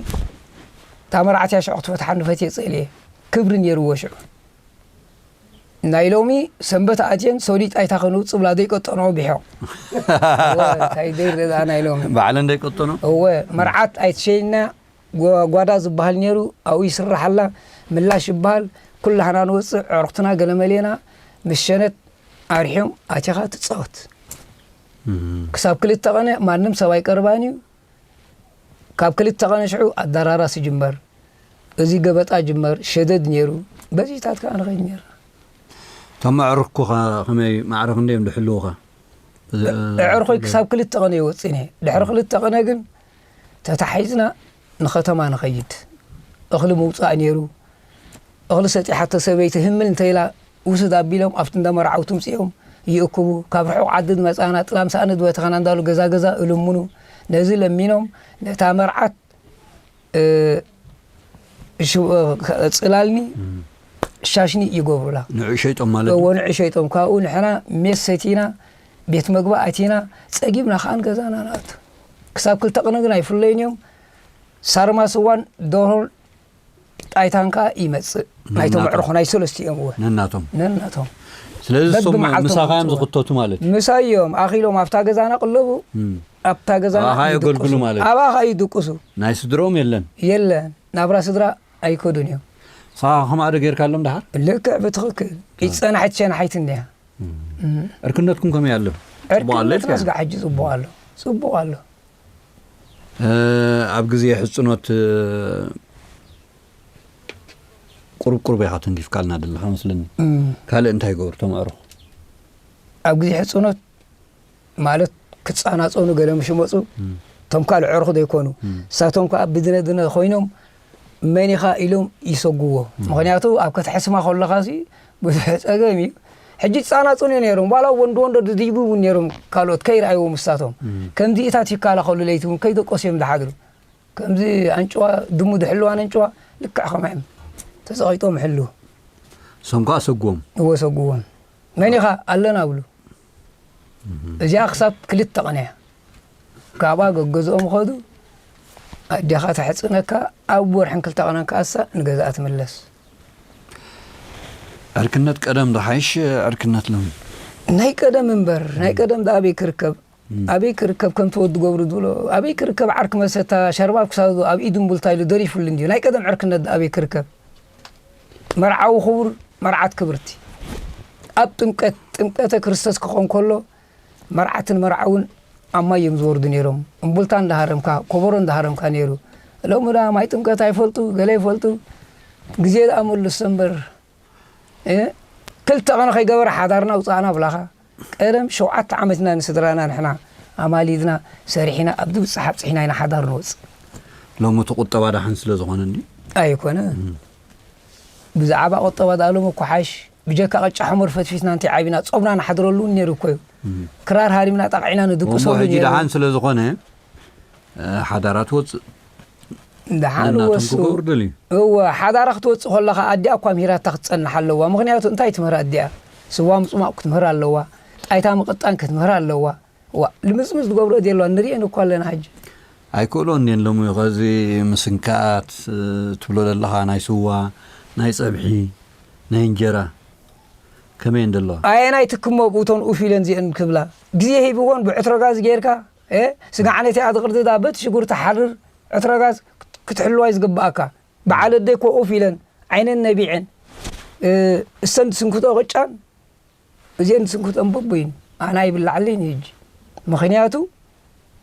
እታ መርዓት እያ ሽዑ ክትፈትሓኒ ፈትየ ጸልየ። ክብሪ ነይርዎ ሽዑ። ናይ ሎሚ ሰንበት ኣትየን ሶሊጥ ኣይታ ከነውጽእ ብላ ዘይቀጠንኦ ብሒቕ። እወ፣ እንታይ ደይረ ደኣ ናይ ሎሚ። ባዕለን ዘይቀጠኖ? እወ፣ መርዓት ኣይትሸይና ጓ-፣ ጓዳ ዝበሃል ነይሩ፣ ኣብኡ ይስራሕ ኣላ፣ ምላሽ ይበሃል፣ ኩላህና ንወጽእ፣ ኣዕሩኽትና ገለመሌና ምስ ሸነት ኣርሒዮም ኣቲኻ ትጻወት። እም። ክሳብ ክልተ ቐነ ማንም ሰብ ኣይቀርባን እዩ። ካብ ክልተ ቐነ ሽዑ ኣደራራስ ይጅመር። እዚ ገበጣ ጅመር፣ ሸደድ ነይሩ። በዚታት ከኣ ንኸይድ ነይርና። እቶም ኣዕሩኽኩ ኸ-፣ ከመይ ማዕረ ክንደይ እዮም ዝሕልዉኻ? እዚ፣ እ-፣ ኣዕሩኸይ እ-፣ ክሳብ ክልተ ቐነ ይወጽእን እየ። ድሕሪ ክልተ ቐነ ግን ተታሒዝና ንኸተማ ንኸይድ። እኽሊ ምውጻእ ነይሩ። እኽሊ ሰጢሓቶ ሰበይቲ ህምል እንተኢላ ውስድ ኣቢሎም ኣብቲ እንዳ መርዓዊ ትምጽኦም ይእክቡ። ካብ ርሑቕ ዓዲ ዝመጻና ጥላም ሳእኒ ዝበተኸና እንዳሉ ገዛ ገዛ እልምኑ። ነዚ ለሚኖም ነታ መርዓት፣ እ፣ ሽ-፣ እ፣ ጽላልኒ እም። ሻሽኒ ይገብሩላ። ንዑ ሸይጦም ማለት እዩ? እወ፣ ንዑ ሸይጦም። ካብኡ ንሕና ሜስ ሰቲና፣ ቤት መግቢ ኣቲና፣ ጸጊብና ከኣ ንገዛና ንኣቱ። ክሳብ ክልተ ቅነ ግን ኣይፍለዩን እዮም። ሳርማ ስዋን ደርሆን ጣይታን ከኣ ይመጽእ። ናይቶም ነናቶም። ኣዕሩኽ ናይ ሰለስቲኦም እወ። ነናቶም። ነናቶም። ስለዚ እሶም በብመዓልቶም ምሳኻ እዮም ይመጽኡ። ዝኽተቱ ማለት እዩ? ምሳይ እዮም። ኣኺሎም ኣብታ ገዛና ቅለቡ፣ እም። ኣብታ ገዛና ኣባኻ ይድቅሱ። የገልግሉ ማለት እዩ? ኣባኻ ይድቅሱ። ናይ ስድሮም የለን? የለን። ናብራ ስድራ ኣይከዱን እዮም። ንስኻ ከምኣ ዶ ጌርካሎም ደሓር? ልክዕ ብትኽክል። እም። ይጸናሕት ሸናሓይት እንድያ። እም። እም። ዕርክነትኩም ከመይ ኣሎ? ጽቡቕ ኣሎ ዕርክነት ኢልካ? መስጋዕ ሕጂ ጽቡቕ ኣሎ። ጽቡቕ ኣሎ። እ፣ ኣብ ግዜ ሕጽኖት፣ እ፣ ቁሩብ ቁሩብ ኢኻ ተንኪፍካልና ዘለኻ መስለኒ። እም። ካልእ እንታይ ይገብሩ እቶም ኣዕሩኽ? ኣብ ግዜ ሕጽኖት ማለት ክጻናጸኑ ገለ ምሽ መጹ፣ እም። እቶም ካልእ ኣዕሩኽ ዘይኮኑ። እም። ንሳቶም ከኣ ብድነ ድነ ኮይኖም መን ኢኻ ኢሎም ይሰጉዎ። እም። ምኽንያቱ ኣብ ከተሕስማ ከለኻሲ ብዙሕ ጸገም እዩ። ሕጂ ይጻናጸኑ ነይሮም። ዋላ ወንዶ ወንዶ ድድይቡ እውን ነይሮም ካልኦት ከይረኣይዎም ንሳቶም። እም። ከምዚኢታት ይከላኸሉ ለይቲ እውን ከይደቀሱ እዮም ዝሓድሩ። ከምዚ ኣንጭዋ፣ ድሙ ድሕልዋን ኣንጭዋ ልክዕ ከማይ እዮም ተጸቒጦም ይሕልዉ። እሶም ከኣ ሰጉዎም። እወ፣ ሰጉዎም። መን ኢኻ? ኣለና ብሉ። እዚኣ ክሳብ ክልተ ቐነ እያ። ካብኣ ገገዝኦም ኸዱ፣ ኣዴኻ ተሕጽነካ፣ ኣብ ወርሕን ክልተ ቐነን ከኣሳ ንገዛኣ ትምለስ። ዕርክነት ቀደም ዶ ሓይሽ ዕርክነት ሎሚ? ናይ ቀደም እምበር፣ ናይ ቀደም ዶ ኣበይ ክርከብ? እም። ኣበይ ክርከብ ከምቲ ወዲ ገብሩ ዝብሎ፣ ኣበይ ክርከብ ዓርኪ መሰታ ሸርባብ ክሳዱ ኣብ ኢዱ እምቡልታ ኢሉ ደሪፉሉ እንድዩ። ናይ ቀደም ዕርክነት ኣበይ ክርከብ? መርዓዊ ክቡር መርዓት ክብርቲ ኣብ ጥምቀት ጥምቀተ ክርስቶስ ክኾን ከሎ መርዓትን መርዓውን ኣብ ማይ እዮም ዝወርዱ ነይሮም። እምቡልታ እንዳሃረምካ ኮበሮ እንዳሃረምካ ነይሩ። ሎሚ ደኣ ማይ ጥምቀት ኣይፈልጡ ገለ ይፈልጡ። ግዜ ደኣ መልሶ እምበር እ? ክልተ ቐነ ከይገበረ ሓዳርና ውፃእና ብላኻ። ቀደም ሸውዓተ ዓመትና ንስድራና ንሕና ኣማሊድና ሰሪሕና ኣብቲ ብፅሓ ኣብፅሒና ኢና ሓዳር ንወፅእ። ሎሚ እቲ ቁጠባ ደሓን ስለ ዝኾነ እንዲ? ኣይኮነ። ብዛዕባ ቁጠባ ዳኣ ሎሚ እኮ ሓሽ ብጀካ ቅጫ ሕሙር ፈትፊትና እንታይ ዓቢና ጾምና ንሓድረሉ እውን ነይሩ እኮ እዩ። ክራር ሃሪምና ጣቕዒና ንድቅሰሉ እሞ ሕጂ ነይሩ። ደሓን ስለ ዝኾነ ሓዳራ ትወፅእ። ደሓን ነናቶም ወሱ ክገብሩ ደልዩ። እወ፣ ሓዳራ ክትወፅእ ከለኻ ኣዲኣ እኳ ምሂራታ ክትፀንሕ ኣለዋ። ምኽንያቱ እንታይ ትምህር ኣዲኣ? ስዋ ምፅማቕ ክትምህር ኣለዋ። ጣይታ ምቕጣን ክትምህር ኣለዋ። ዋ፣ ልምፅምፅ ዝገብሮ የለዋ፣ ንሪኤን እኳ ኣለና ሕጂ። ኣይክእሎን እየን ሎሚ ኸዚ ምስንካት ትብሎ ዘለኻ ናይ ስዋ፣ ናይ ፀብሒ፣ ናይ እንጀራ ከመይ እየን ዘለዋ? ኣየናይ ትክሞ ብእቶን ኡፍ ኢለን እዚአን ክብላ? ግዜ ሂብዎን ብዕትሮ ጋዝ ጌርካ እ፣ ስጋዕ ነቲኣ ዝቕርድዳ በቲ ሽጉርቲ ሓርር ዕትረጋዝ ክትሕልዋ እዩ ዝግብኣካ። በዓል ኣደይ ኮ ኡፍ ኢለን ዓይነን ነቢዐን እ፣ እሰን ዝስንክቶ ቅጫን እዚአን ዝስንክቶ እምበቦይን ኣና ይብላዓለይን እዩ ሕጂ። ምኽንያቱ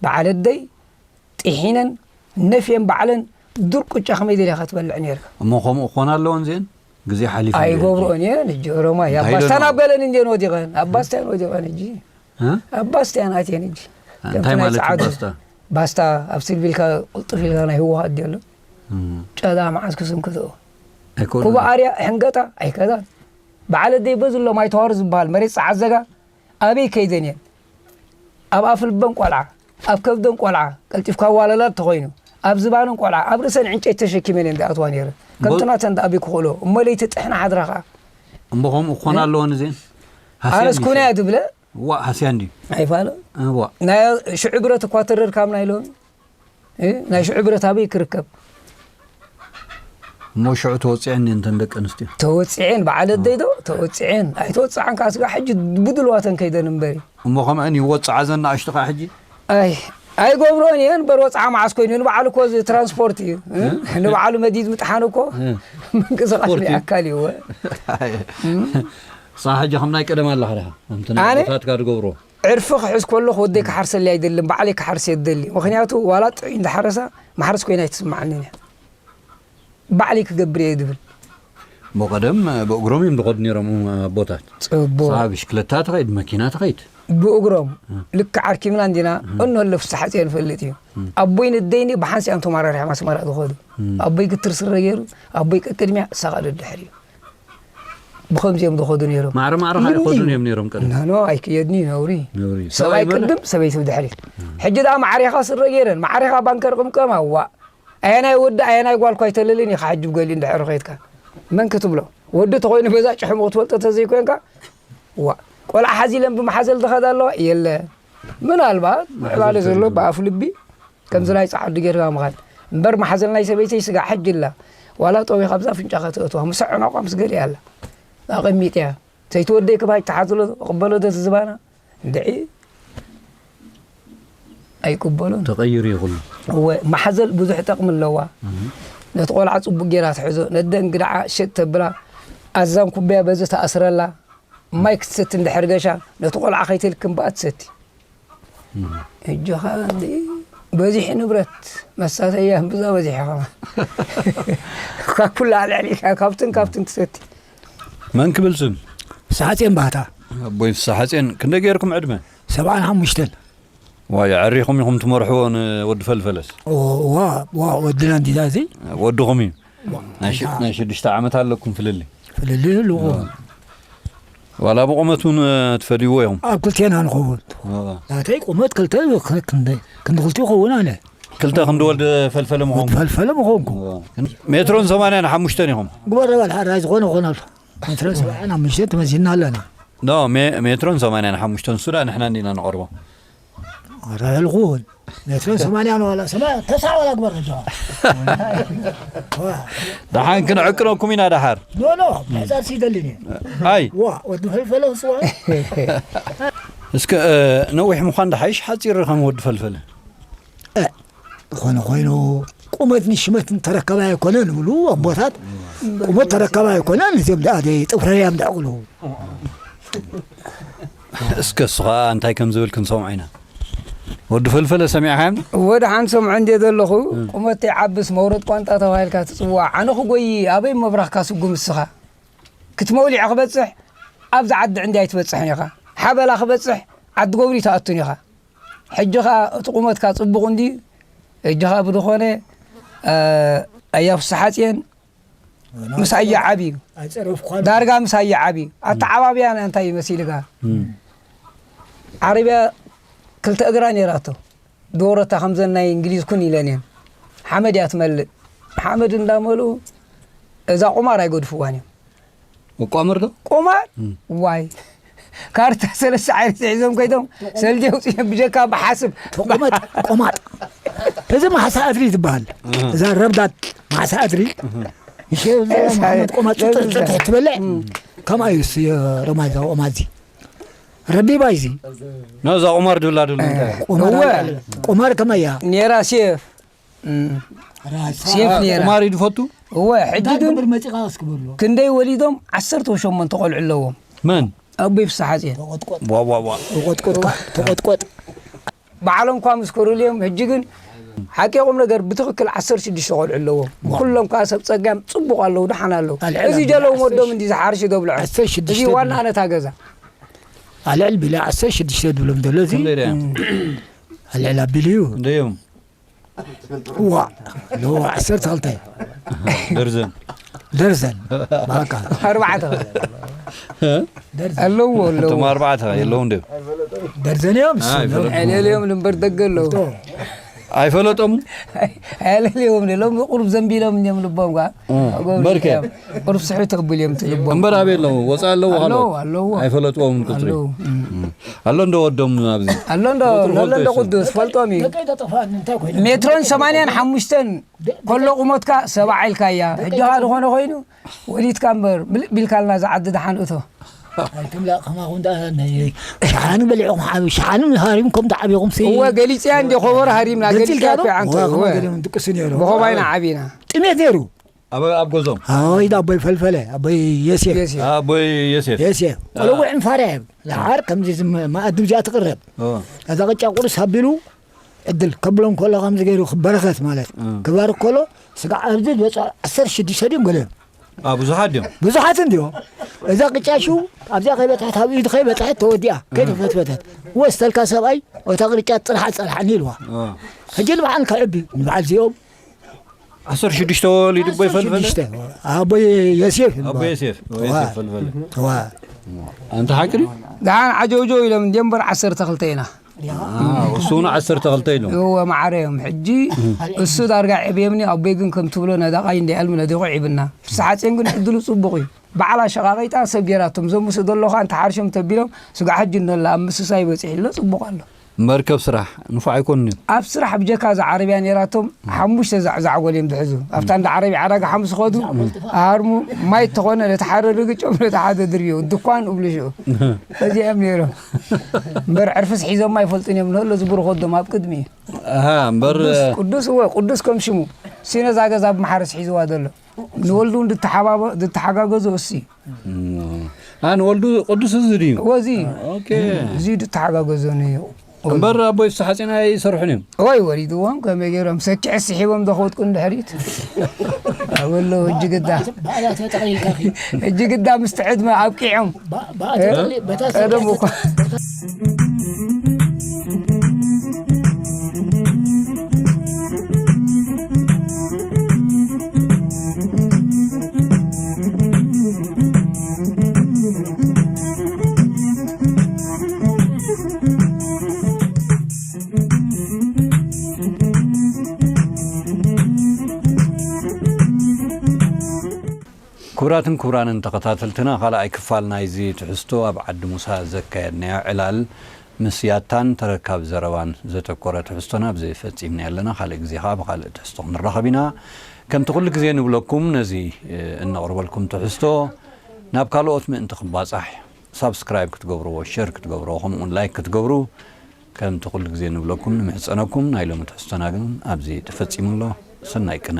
በዓል ኣደይ ጥሒነን ነፍየን ባዕለን ዱር ቅጫ ከመይ ደሊኻ ትበልዕ ነርካ። እሞ ከምኡ ክኾና ኣለወን እዚአን ግዜ ሓሊፉ እንድዩ ሕጂ። ኣይገብርኦን እየን ሕጂ ኦሮማይ እንታይ ኣባስታን ኢለን? ኣብ ገለን እንድየን ወዲቐን ኣባስታን ወዲቐን ሕጂ። እ? ኣባስታን ኣትየን ሕጂ። እንታይ ከምቲ ናይ ማለት እዩ ጸዓዱ ባስታ? ባስታ ኣብ ስልቢ ኢልካ ቅልጥፍ ኢልካ ናይ ህወሓት ድዮ ኣሎ? እም። ጨዳ መዓስ ክስንክትኦ? ኣይኮነን። ኩባ ኣርያ ሕንገጣ ኣይከዳን። በዓል ኣደይ በዚ ኣሎ ማይ ተዋሩ ዝበሃል መሬት ጸዓት ዘጋ ኣበይ ከይደን እየን? ኣብ ኣፍ ልበን ቆልዓ፣ ኣብ ከብደን ቆልዓ፣ ቀልጢፍካ ዋለላ እንተኾይኑ፣ ኣብ ዝባነን ቆልዓ፣ ኣብ ርእሰን ዕንጨይቲ ተሸኪመን እየን ዝኣትዋ ነይረን። ከምቲ ቦ- ናተን ደኣ ኣበይ ክኽእሎ? እሞ ለይቲ ጥሕና ሓድራ ኸኣ። እምቦ ከምኡ ክኾና እ? ኣለወን እዚአን? ሃስያን ኣነስ ድዩ? ኩነ እያ ትብለ? ዋእ፣ ሃስያን ድዩ? ኣይፋሎ። እ፣ ዋእ። ናይ ሽዑ ብረት እኳ ተረር ካብ ናይ ሎሚ። እ፣ ናይ ሽዑ ብረት ኣበይ ክርከብ? እሞ ሽዑ ተወጺዐን እየን እተን ደቂ ኣንስትዮ? ተወጺዐን፣ በዓል ኣደይ ዶ? ተወጺዐን። ኣይተወጽዓን ከኣ ስጋ ሕጂ ብድልዋተን ከይደን እምበሪ። እሞ ከምአን ይወጽዓ ዘን ንኣሽቱ ከኣ ሕጂ? ኣይ፣ ኣይገብሮን እየን። እምበር ወጽዓ መዓስ ኮይኑ? ንበዓሉ እኮ እዚ ትራንስፖርት እዩ። እ? እ? ንበዓሉ መዲድ ምጥሓን እኮ እ። ምንቅስቓስ ስፖርት ናይ እዩ። ኣካል እዩ። ኣይ። እም? ንስኻ ሕጂ ከም ናይ ቀደም ኣለኻ ዲኻ? ከምቲ ናይ ኣነ? ኣቦታትካ ዝገብሮ? ዕርፊ ክሕዝ ከለኹ ወደይ ክሓርሰለይ ኣይደልን፣ ባዕለይ ክሓርስ እየ ዝደሊ። ምኽንያቱ ዋላ ጥዑይ እንዳሓረሳ ማሕረስ ኮይና ኣይትስምዓንን እያ። ባዕለይ ክገብር እየ ዝብል። እሞ ቀደም ብእግሮም እዮም ዝኸዱ ነይሮም ኣቦታት። ጽቡቕ። ንስኻ ብሽክለታ ትኸይድ፣ መኪና ትኸይድ። ብእግሮም። እ። ልክዕ ኣርኪብና እንዲና፣ እ። እኖ ለፍስሓ ጽዮን ፈልጥ እዩ። እ። ኣቦይ ንደይኒ ብሓንስ እዮም ተመራሪሖም ኣስመራ ዝኸዱ። እ። ኣቦይ ግትር ስረ ገይሩ፣ ኣቦይ ቀቅድሚያ፣ እሳ ኻእ ደድሕሪኡ። ብኸምዚ እዮም ዝኸዱ ነይሮም። ማዕረ ማዕረ ኸኣ ልምዲ ይኸዱን እዩ። እዮም ነይሮም ቀደም። ኖ፣ ኖ፣ ኣይክየድን እዩ፣ ነውሪ። ነውሪ። ሰብኣይ ሰብኣይ መለ- ቅድም፣ ሰበይቲ ብድሕሪት። ሕጂ ደኣ ማዕሪኻ ስረ ገይረን፣ ማዕሪኻ ባንከር ቅምቀማ፣ ዋእ። ኣየናይ ወዲ ኣየናይ ጓል እኳ ኣይተለልን ኢኻ ሕጂ ብገሊኡ እንድሕር ኸይድካ። መን ክትብሎ? ወዲ ተኾይኑ በዛ ጭሕሙ ክትፈልጦ ተዘይኮንካ፣ ዋእ። ቆልዓ ሓዚለን ብመሓዘል ዝኸዳ ኣለዋ? የለን። ምናልባት ማሕዘል ምዕባለ ዘሎ ተሪፉ። ብኣፍ ልቢ ከምዚ ናይ ጸዓዱ ጌርካ ምኻድ። እምበር ማሕዘል ናይ ሰበይተይ ስጋዕ ሕጂ ኣላ። ዋላ ጠዊኻ ኣብዛ ኣፍንጫኻ ተእትዋ። ምስ ኣዕናቋ ምስ ገሊኣ ኣላ። ኣቐሚጥያ። ሰይቲ ወደይ ክባይ ተሓዝሎ፣ እቕበሎ ዶ እቲ ዝባና? እንድዒ። ኣይቅበሎን። ተቐይሩ እዩ ኩሉ። እወ፣ ማሕዘል ብዙሕ ጠቕሚ ኣለዋ። እህ። ነቲ ቆልዓ ጽቡቕ ጌራ ትሕዞ። ነደ እንግድዓ ሸጥ ተብላ። ኣዛን ኩባያ በዚ ተኣስረላ። ማይ ክትሰቲ እንድሕር ገሻ፣ ነቲ ቆልዓ ከይትልክም በኣ ትሰቲ። እህ። ሕጂ ኸኣ እንዲ በዚሑ ንብረት መሳተያ እምብዛ በዚሑ ኸማ። ካብ ኩላ ኣልዕሊካ ካብትን ካብትን ትሰቲ። መን ክብል ስም? ፍስሓጽዮን ባህታ። ኣቦይ ፍስሓጽዮን፣ ክንደይ ገይርኩም ዕድመ? ሰብዓን ሓሙሽተን። ዋይ፣ ኣዕሪኹም ኢኹም ትመርሕዎ ንወዲ ፈልፈለስ። ዋ፣ ዋ፣ ወድና እንዲዛ እዚ? ወድኹም እዩ። ዋ፣ ናይ ሽ-፣ ኣንታ። ናይ ሽዱሽተ ዓመት ኣለኩም ፍልልይ። ፍልልይ ኣለዎ። ዋ። ዋላ ብቑመት እውን፣ እ፣ ትፈድይዎ ኢኹም። ኣብ ክልቴና ንኸውን። ዋ። ናተይ ቁመት ክልተ፣ ክ-፣ ክንደ-፣ ክንዲ ክልቲኡ ይኸውን ኣነ። ክልተ ክንዲ ወዲ ፈልፈለ ምኾንኩም። ወዲ ፈልፈለ ምኾንኩ። ዋ። ሜትሮን ሰማንያን ሓሙሽተን ኢኹም። ግበር በል ሓራይ ዝኾነ ኾነ ኣሎ። ሜትሮን ሰብዓን ሓሙሽተን ተመዚና ኣለና። ኖ፣ ሜ-፣ ሜትሮን ሰማንያን ሓሙሽተን እሱ ደኣ ንሕና እንዲና ንቐርቦ። ኧረ ሕልኹ እውን። ሜትሮን ሰማንያን ዋላ ሰማ-፣ ተስዓ ዋላ ግበር ነጃ። ዋ። ደሓን ክንዕቅነኩም ኢና ደሓር። ኖ፣ ኖ፣ ምሕጻር ሲደልን እየ። ኣይ። ዋ፣ ወዲ ፈልፈለ ክጽውዖ። እስከ፣ እ፣ ነዊሕ ምዃን ደሓይሽ ሓጺር ከም ወዲ ፈልፈለ። እ፣ ዝኾነ ኮይኑ ቁመት ንሽመት እንተረከባ ኣይኮነን ይብሉ ኣቦታት። ቁመት ተረካባ ኣይኮነን። እዚኦም ደኣ ደይ ጥፍረርያም ደኣ ቁሉ። እስከ እሱ ኸኣ እንታይ ከም ዝብል ክንሰምዖ ኢና። ወዲ ፈልፈለ ሰሚዕኻዮም? ወድሓን ሰምዖ እንዴ ዘለኹ፣ ቁመት ይዓብስ መውረድ ቋንጣ ተባሂልካ ትጽዋዕ። ኣነ ክጎዪ ኣበይ መብራኽካ ስጉም እስኻ? ክትመውሊዖ ክበጽሕ ኣብዚ ዓዲ ዕንዲ ኣይትበጽሕን ኢኻ። ሓበላ ክበጽሕ ዓዲ ጎብሪ ትኣቱን ኢኻ። ሕጂ ኸኣ እቲ ቁመትካ ጽቡቕ እንድዩ። ሕጂ ኸኣ ብዝኾነ፣ እ፣ ኣያ ፍስሓጽዮን ምስ ኣያ ዓብዩ። ኣይጸረፍኳን። ዳርጋ ምስ ኣያ ዓብዩ። ኣተዓባብያና እንታይ ይመስልካ? ዓረብያ ክልተ እግራ ነይራቶ። ዶረታ ከምዘን ናይ እንግሊዝ ኩን ኢለን እየን። ሓመድ እያ ትመልእ። ሓመድ እንዳመልኡ እዛ ቁማር ኣይገድፍዋን እዮም። ቁማር ዶ? ቁማር? ዋይ። ካርታ ሰለስተ ዓይነት ሒዞም ከይዶም ሰልዲ የውፅኦም ብጀካ ብሓስብ። ተቆመጥ፣ ቆማጥ። እዚ ማሕሳ እድሪ ትበሃል። እዛ ረብዳድ ማሕሳ እድሪ። ይሸ መሓመድ ቆማጥ ጽጥሕ ጽጥሕ ትበልዕ። ከምኣ እዩ ስ-፣ ረማይ እዛ ቆማዚ። ረቢባ እዚ። ኖ፣ እዛ ቁማር ድብላ ድብሉ እንታይ? ቁማር እወ። ኣለ። ቁማር ከመያ? ኔራ ሴፍ። እም። ራሳ። ሴፍ ኔራ። ቁማር ይድፈቱ? እወ፣ ሕጂ እንታይ ግን ክብር መጺኻ እስክብሎ? ክንደይ ወሊዶም ዓሰርተ ሸሞንተ ቆልዑ ኣለዎም። መን? ኣቦይ ፍስሓጽዮን። ተቆጥቆጥ። ዋ፣ ዋ፣ ዋ። ተቆጥቆጥ፣ ተቆጥቆጥ። ባዕሎም እኳ ምስክሩሉ እዮም። ሕጂ ግን ሓቂ ቁም ነገር ብትኽክል ዓሰርተ ሽዱሽተ ቆልዑ ኣለዎም። ኩሎም ከኣ ሰብ ጸጋም ጽቡቕ ኣለዉ፣ ደሓን ኣለዉ። ኣልዕል እዚ ኣቢሉ ጀለዎም ዓሰርተ ወዶም እንዲ ዝሓርሽ ዶብልዖም። ዓሰርተ ሽዱሽተ እዚ ዋና ድብሎም። ኣነታ ገዛ። ኣልዕል ቢሉ ዓሰርተ ሽዱሽተ ድብሎም ዘሎ እዚ። ክንደይ ደኣ? ኣልዕል ኣቢሉ እዩ። ክንደይ እዮም? ዋ፣ ኣለዎ ዓሰርተ ክልተ። ደርዘን። ደርዘን። ባካ። ኣርባዕተ። እ? ደርዘን። ኣለዎ፣ ኣለዎ። እቶም ኣርባዕተ የለውን ድዮም? ደርዘን እዮም፣ ኣይ፣ እሱ ፈለጥኩም። ኣለዎ። ኣየለልዮም እምበር ደገ ኣለዉ። እቶ። ኣይፈለጦምን? ኣየለልዮም፣ ሎሚ ቁሩብ ዘንቢሎም እዮም ልቦም ኳ። እ፣ ኣጎብልዮም። በርከ። ቁሩብ ስሕት ተብልዮም ትልቦም። እምበር ኣበይ ኣለዉ? ወፃኢ ኣለዉ ኣለዉ፣ ኣለዉ? ኣለዉ። ኣይፈለጥዎምን ቁፅሪ? ኣለዉ። እም። ኣሎ እንዶ ወዶም ኣብዚ? ኣሎ እንዶ፣ ቁፅሪ ኣሎ ፈልጦ እንዶ ይስም። ቅዱስ ፈልጦም እዩ። ደቀይ ተጠፋኒ እንታይ ኮይነ? ሜትሮን ሰማንያን ሓሙሽተን ከሎ ቁመትካ ሰብዓ ኢልካያ። ሕጂ ኸኣ ዝኾነ ኮይኑ ወሊድካ እምበር ብልእ ቢልካልና ዝዓዲ ደሓን እቶ። ኣይትምላእ ከማኹም ደኣ ናይ ሸሓኒ በሊዕኹም ዓቢ፣ ሸሓኒ ሃሪምኩም ተዓቢኹም ሲ። እወ፣ ገሊጽያ እንዲ ኾቦር ሃሪምና፣ ገሊጽያ ገሊጽያ እኮ ዓንቶ፣ ዋ፣ እወ። ከምኡ ገሊኦም ድቅሱ ነይሩ። ብኾባይና ዓቢና። ጥሜት ነይሩ። ኣብ፣ ኣብ ጎዞም። ኣይ፣ ዳ ኣቦይ ፈልፈለ፣ ኣቦይ የሴፍ። የሴፍ። ኣቦይ የሴፍ። የሴፍ። አ። ቆልዑ ዕንፋርያ እዮም። ዝሓር ከምዚ ዝም-፣ መኣዲ እዚኣ ትቕረብ። ኦ። እዛ ቅጫ ቁርስ ኣቢሉ ዕድል ከብሎም ከሎ ከምዚ ገይሩ ክበረኸት ማለት። እ። ክባርክ ከሎ ስጋዕ ኣብዚ ዝበጽሑ ዓሰርተ ሽዱሽተ ድዮም ገለ እዮም። አ፣ ብዙሓት ድዮም? ብዙሓት እንድዮም። እዛ ቅጫ ሽው ኣብዚኣ ከይበጽሐት፣ ኣብ ኢድ ከይበጽሐት ተወዲኣ፣ እ። ከይተፈትፈተት። ወስተልካ ሰብኣይ፣ እታ ቅጫ ጥርሓ ጸልሓኒ ኢልዋ። እ። ሕጂ ንበዓል ከዕቢ፣ ንበዓል እዚኦም። ዓሰርተ ሽዱሽተ ወሊዱ ኣቦይ ፈልፈለ? ዓሰርተ ሽዱሽተ። ኣቦይ የሴፍ ኣቦይ ይበሃል። የሴፍ፣ ዋ። የሴፍ ፈልፈለ። ዋ። ኣንተ ሓቂ ድዩ? ደሓን ዓጀውጀው ኢሎም እንድዮም እምበር ዓሰርተ ክልተ ኢና። አ፣ እሱ እውን ዓሰርተ ክልተ ኢሎም። እወ፣ ማዕረ እዮም። ሕጂ እሱ ዳርጋ ዕብየምኒ፣ ኣቦይ ግን ከም ትብሎ ነዳቓይ እንደ ዕልሚ ነዲቑ ዒብና። ፍስሓ ጽዮን ግን ዕድሉ ጽቡቕ እዩ። በዓል ኣሸቓቒጣ ሰብ ጌራቶም፣ እዞም ምስኡ ዘለኹ ኣንተ ሓርሾም ተቢሎም፣ ስጋዕ ሕጂ እነላ ኣብ ምስሳይ በጺሑ ኣሎ፣ ጽቡቕ ኣሎ። መርከብ ስራሕ ንፉዕ ኣይኮኑን እዮም። ኣብ ስራሕ ብጀካ እዛ ዓረብያ ኔራቶም፣ ሓሙሽተ ዛዕዛዕ ጎል እዮም ዝሕዙ። ኣብታ እንዳ ዓረብያ ዓዳጋ ሓሙስ ኸዱ፣ ኣርሙ ማይ ተኾነ ነቲ ሓደ ርግጮም፣ ነቲ ሓደ ድርብዮ፣ ድኳን እብሉ ሽዑ። እዚኦም ኔሮም። እምበር ዕርፍስ ሒዞም ኣይፈልጡን እዮም፣ ንህሎ ዝብሩ ኸዶም ኣብ ቅድሚ እዩ። ኣሃ፣ እምበር ቅዱስ፣ ቅዱስ፣ እወ፣ ቅዱስ ከም ሽሙ። ሲነ እዛ ገዛ ብመሓረስ ሒዝዋ ዘሎ። ንወልዱ እውን ድተሓባበ-፣ ድተሓጋገዞ እሱ እዩ። እም። ኣ፣ ንወልዱ ቅዱስ እዚ ድዩ? እወ፣ እዚ እዩ። ኦኬ። እዚ ድተሓጋገዞ ነይሩ። እምበር ኣቦይ ፍስሓ ጽዮን ኣይሰርሑን እዮም? እወ፣ ወሪድዎም፣ ከመይ ገይሮም ሰኪዐ ስሒቦም ዘኸወጥኩ ንድሕሪት። ኣበሎ፣ እጅግዳ። ባዕላ ተጠቕሊልካ ኺድ። እጅግዳ ምስቲ ዕድመ ኣብቂዖም። ባ-፣ ባ-፣ እ? ተጠቕሊ-፣ በታ ቀደም እኮ። ክቡራትን ክቡራንን ተኸታተልትና፣ ካልኣይ ክፋል ናይዚ ትሕዝቶ ኣብ ዓዲ ሙሳ ዘካየድናዮ ዕላል ምስ ያታን ተረካቢ ዘረባን ዘተኮረ ትሕዝቶና ኣብዚ ፈጺምና ኣለና። ካልእ ግዜ ኸኣ ብኻልእ ትሕዝቶ ክንራኸብ ኢና። ከምቲ ኩሉ ግዜ ንብለኩም፣ ነዚ፣ እ፣ እነቕርበልኩም ትሕዝቶ ናብ ካልኦት ምእንቲ ክባጻሕ ሳብስክራይብ ክትገብርዎ፣ ሸር ክትገብርዎ፣ ከምኡውን ላይክ ክትገብሩ ከምቲ ኩሉ ግዜ ንብለኩም ንምሕጸነኩም። ናይ ሎሚ ትሕዝቶና ግን ኣብዚ ተፈጺሙ ኣሎ። ሰናይ ቅነ።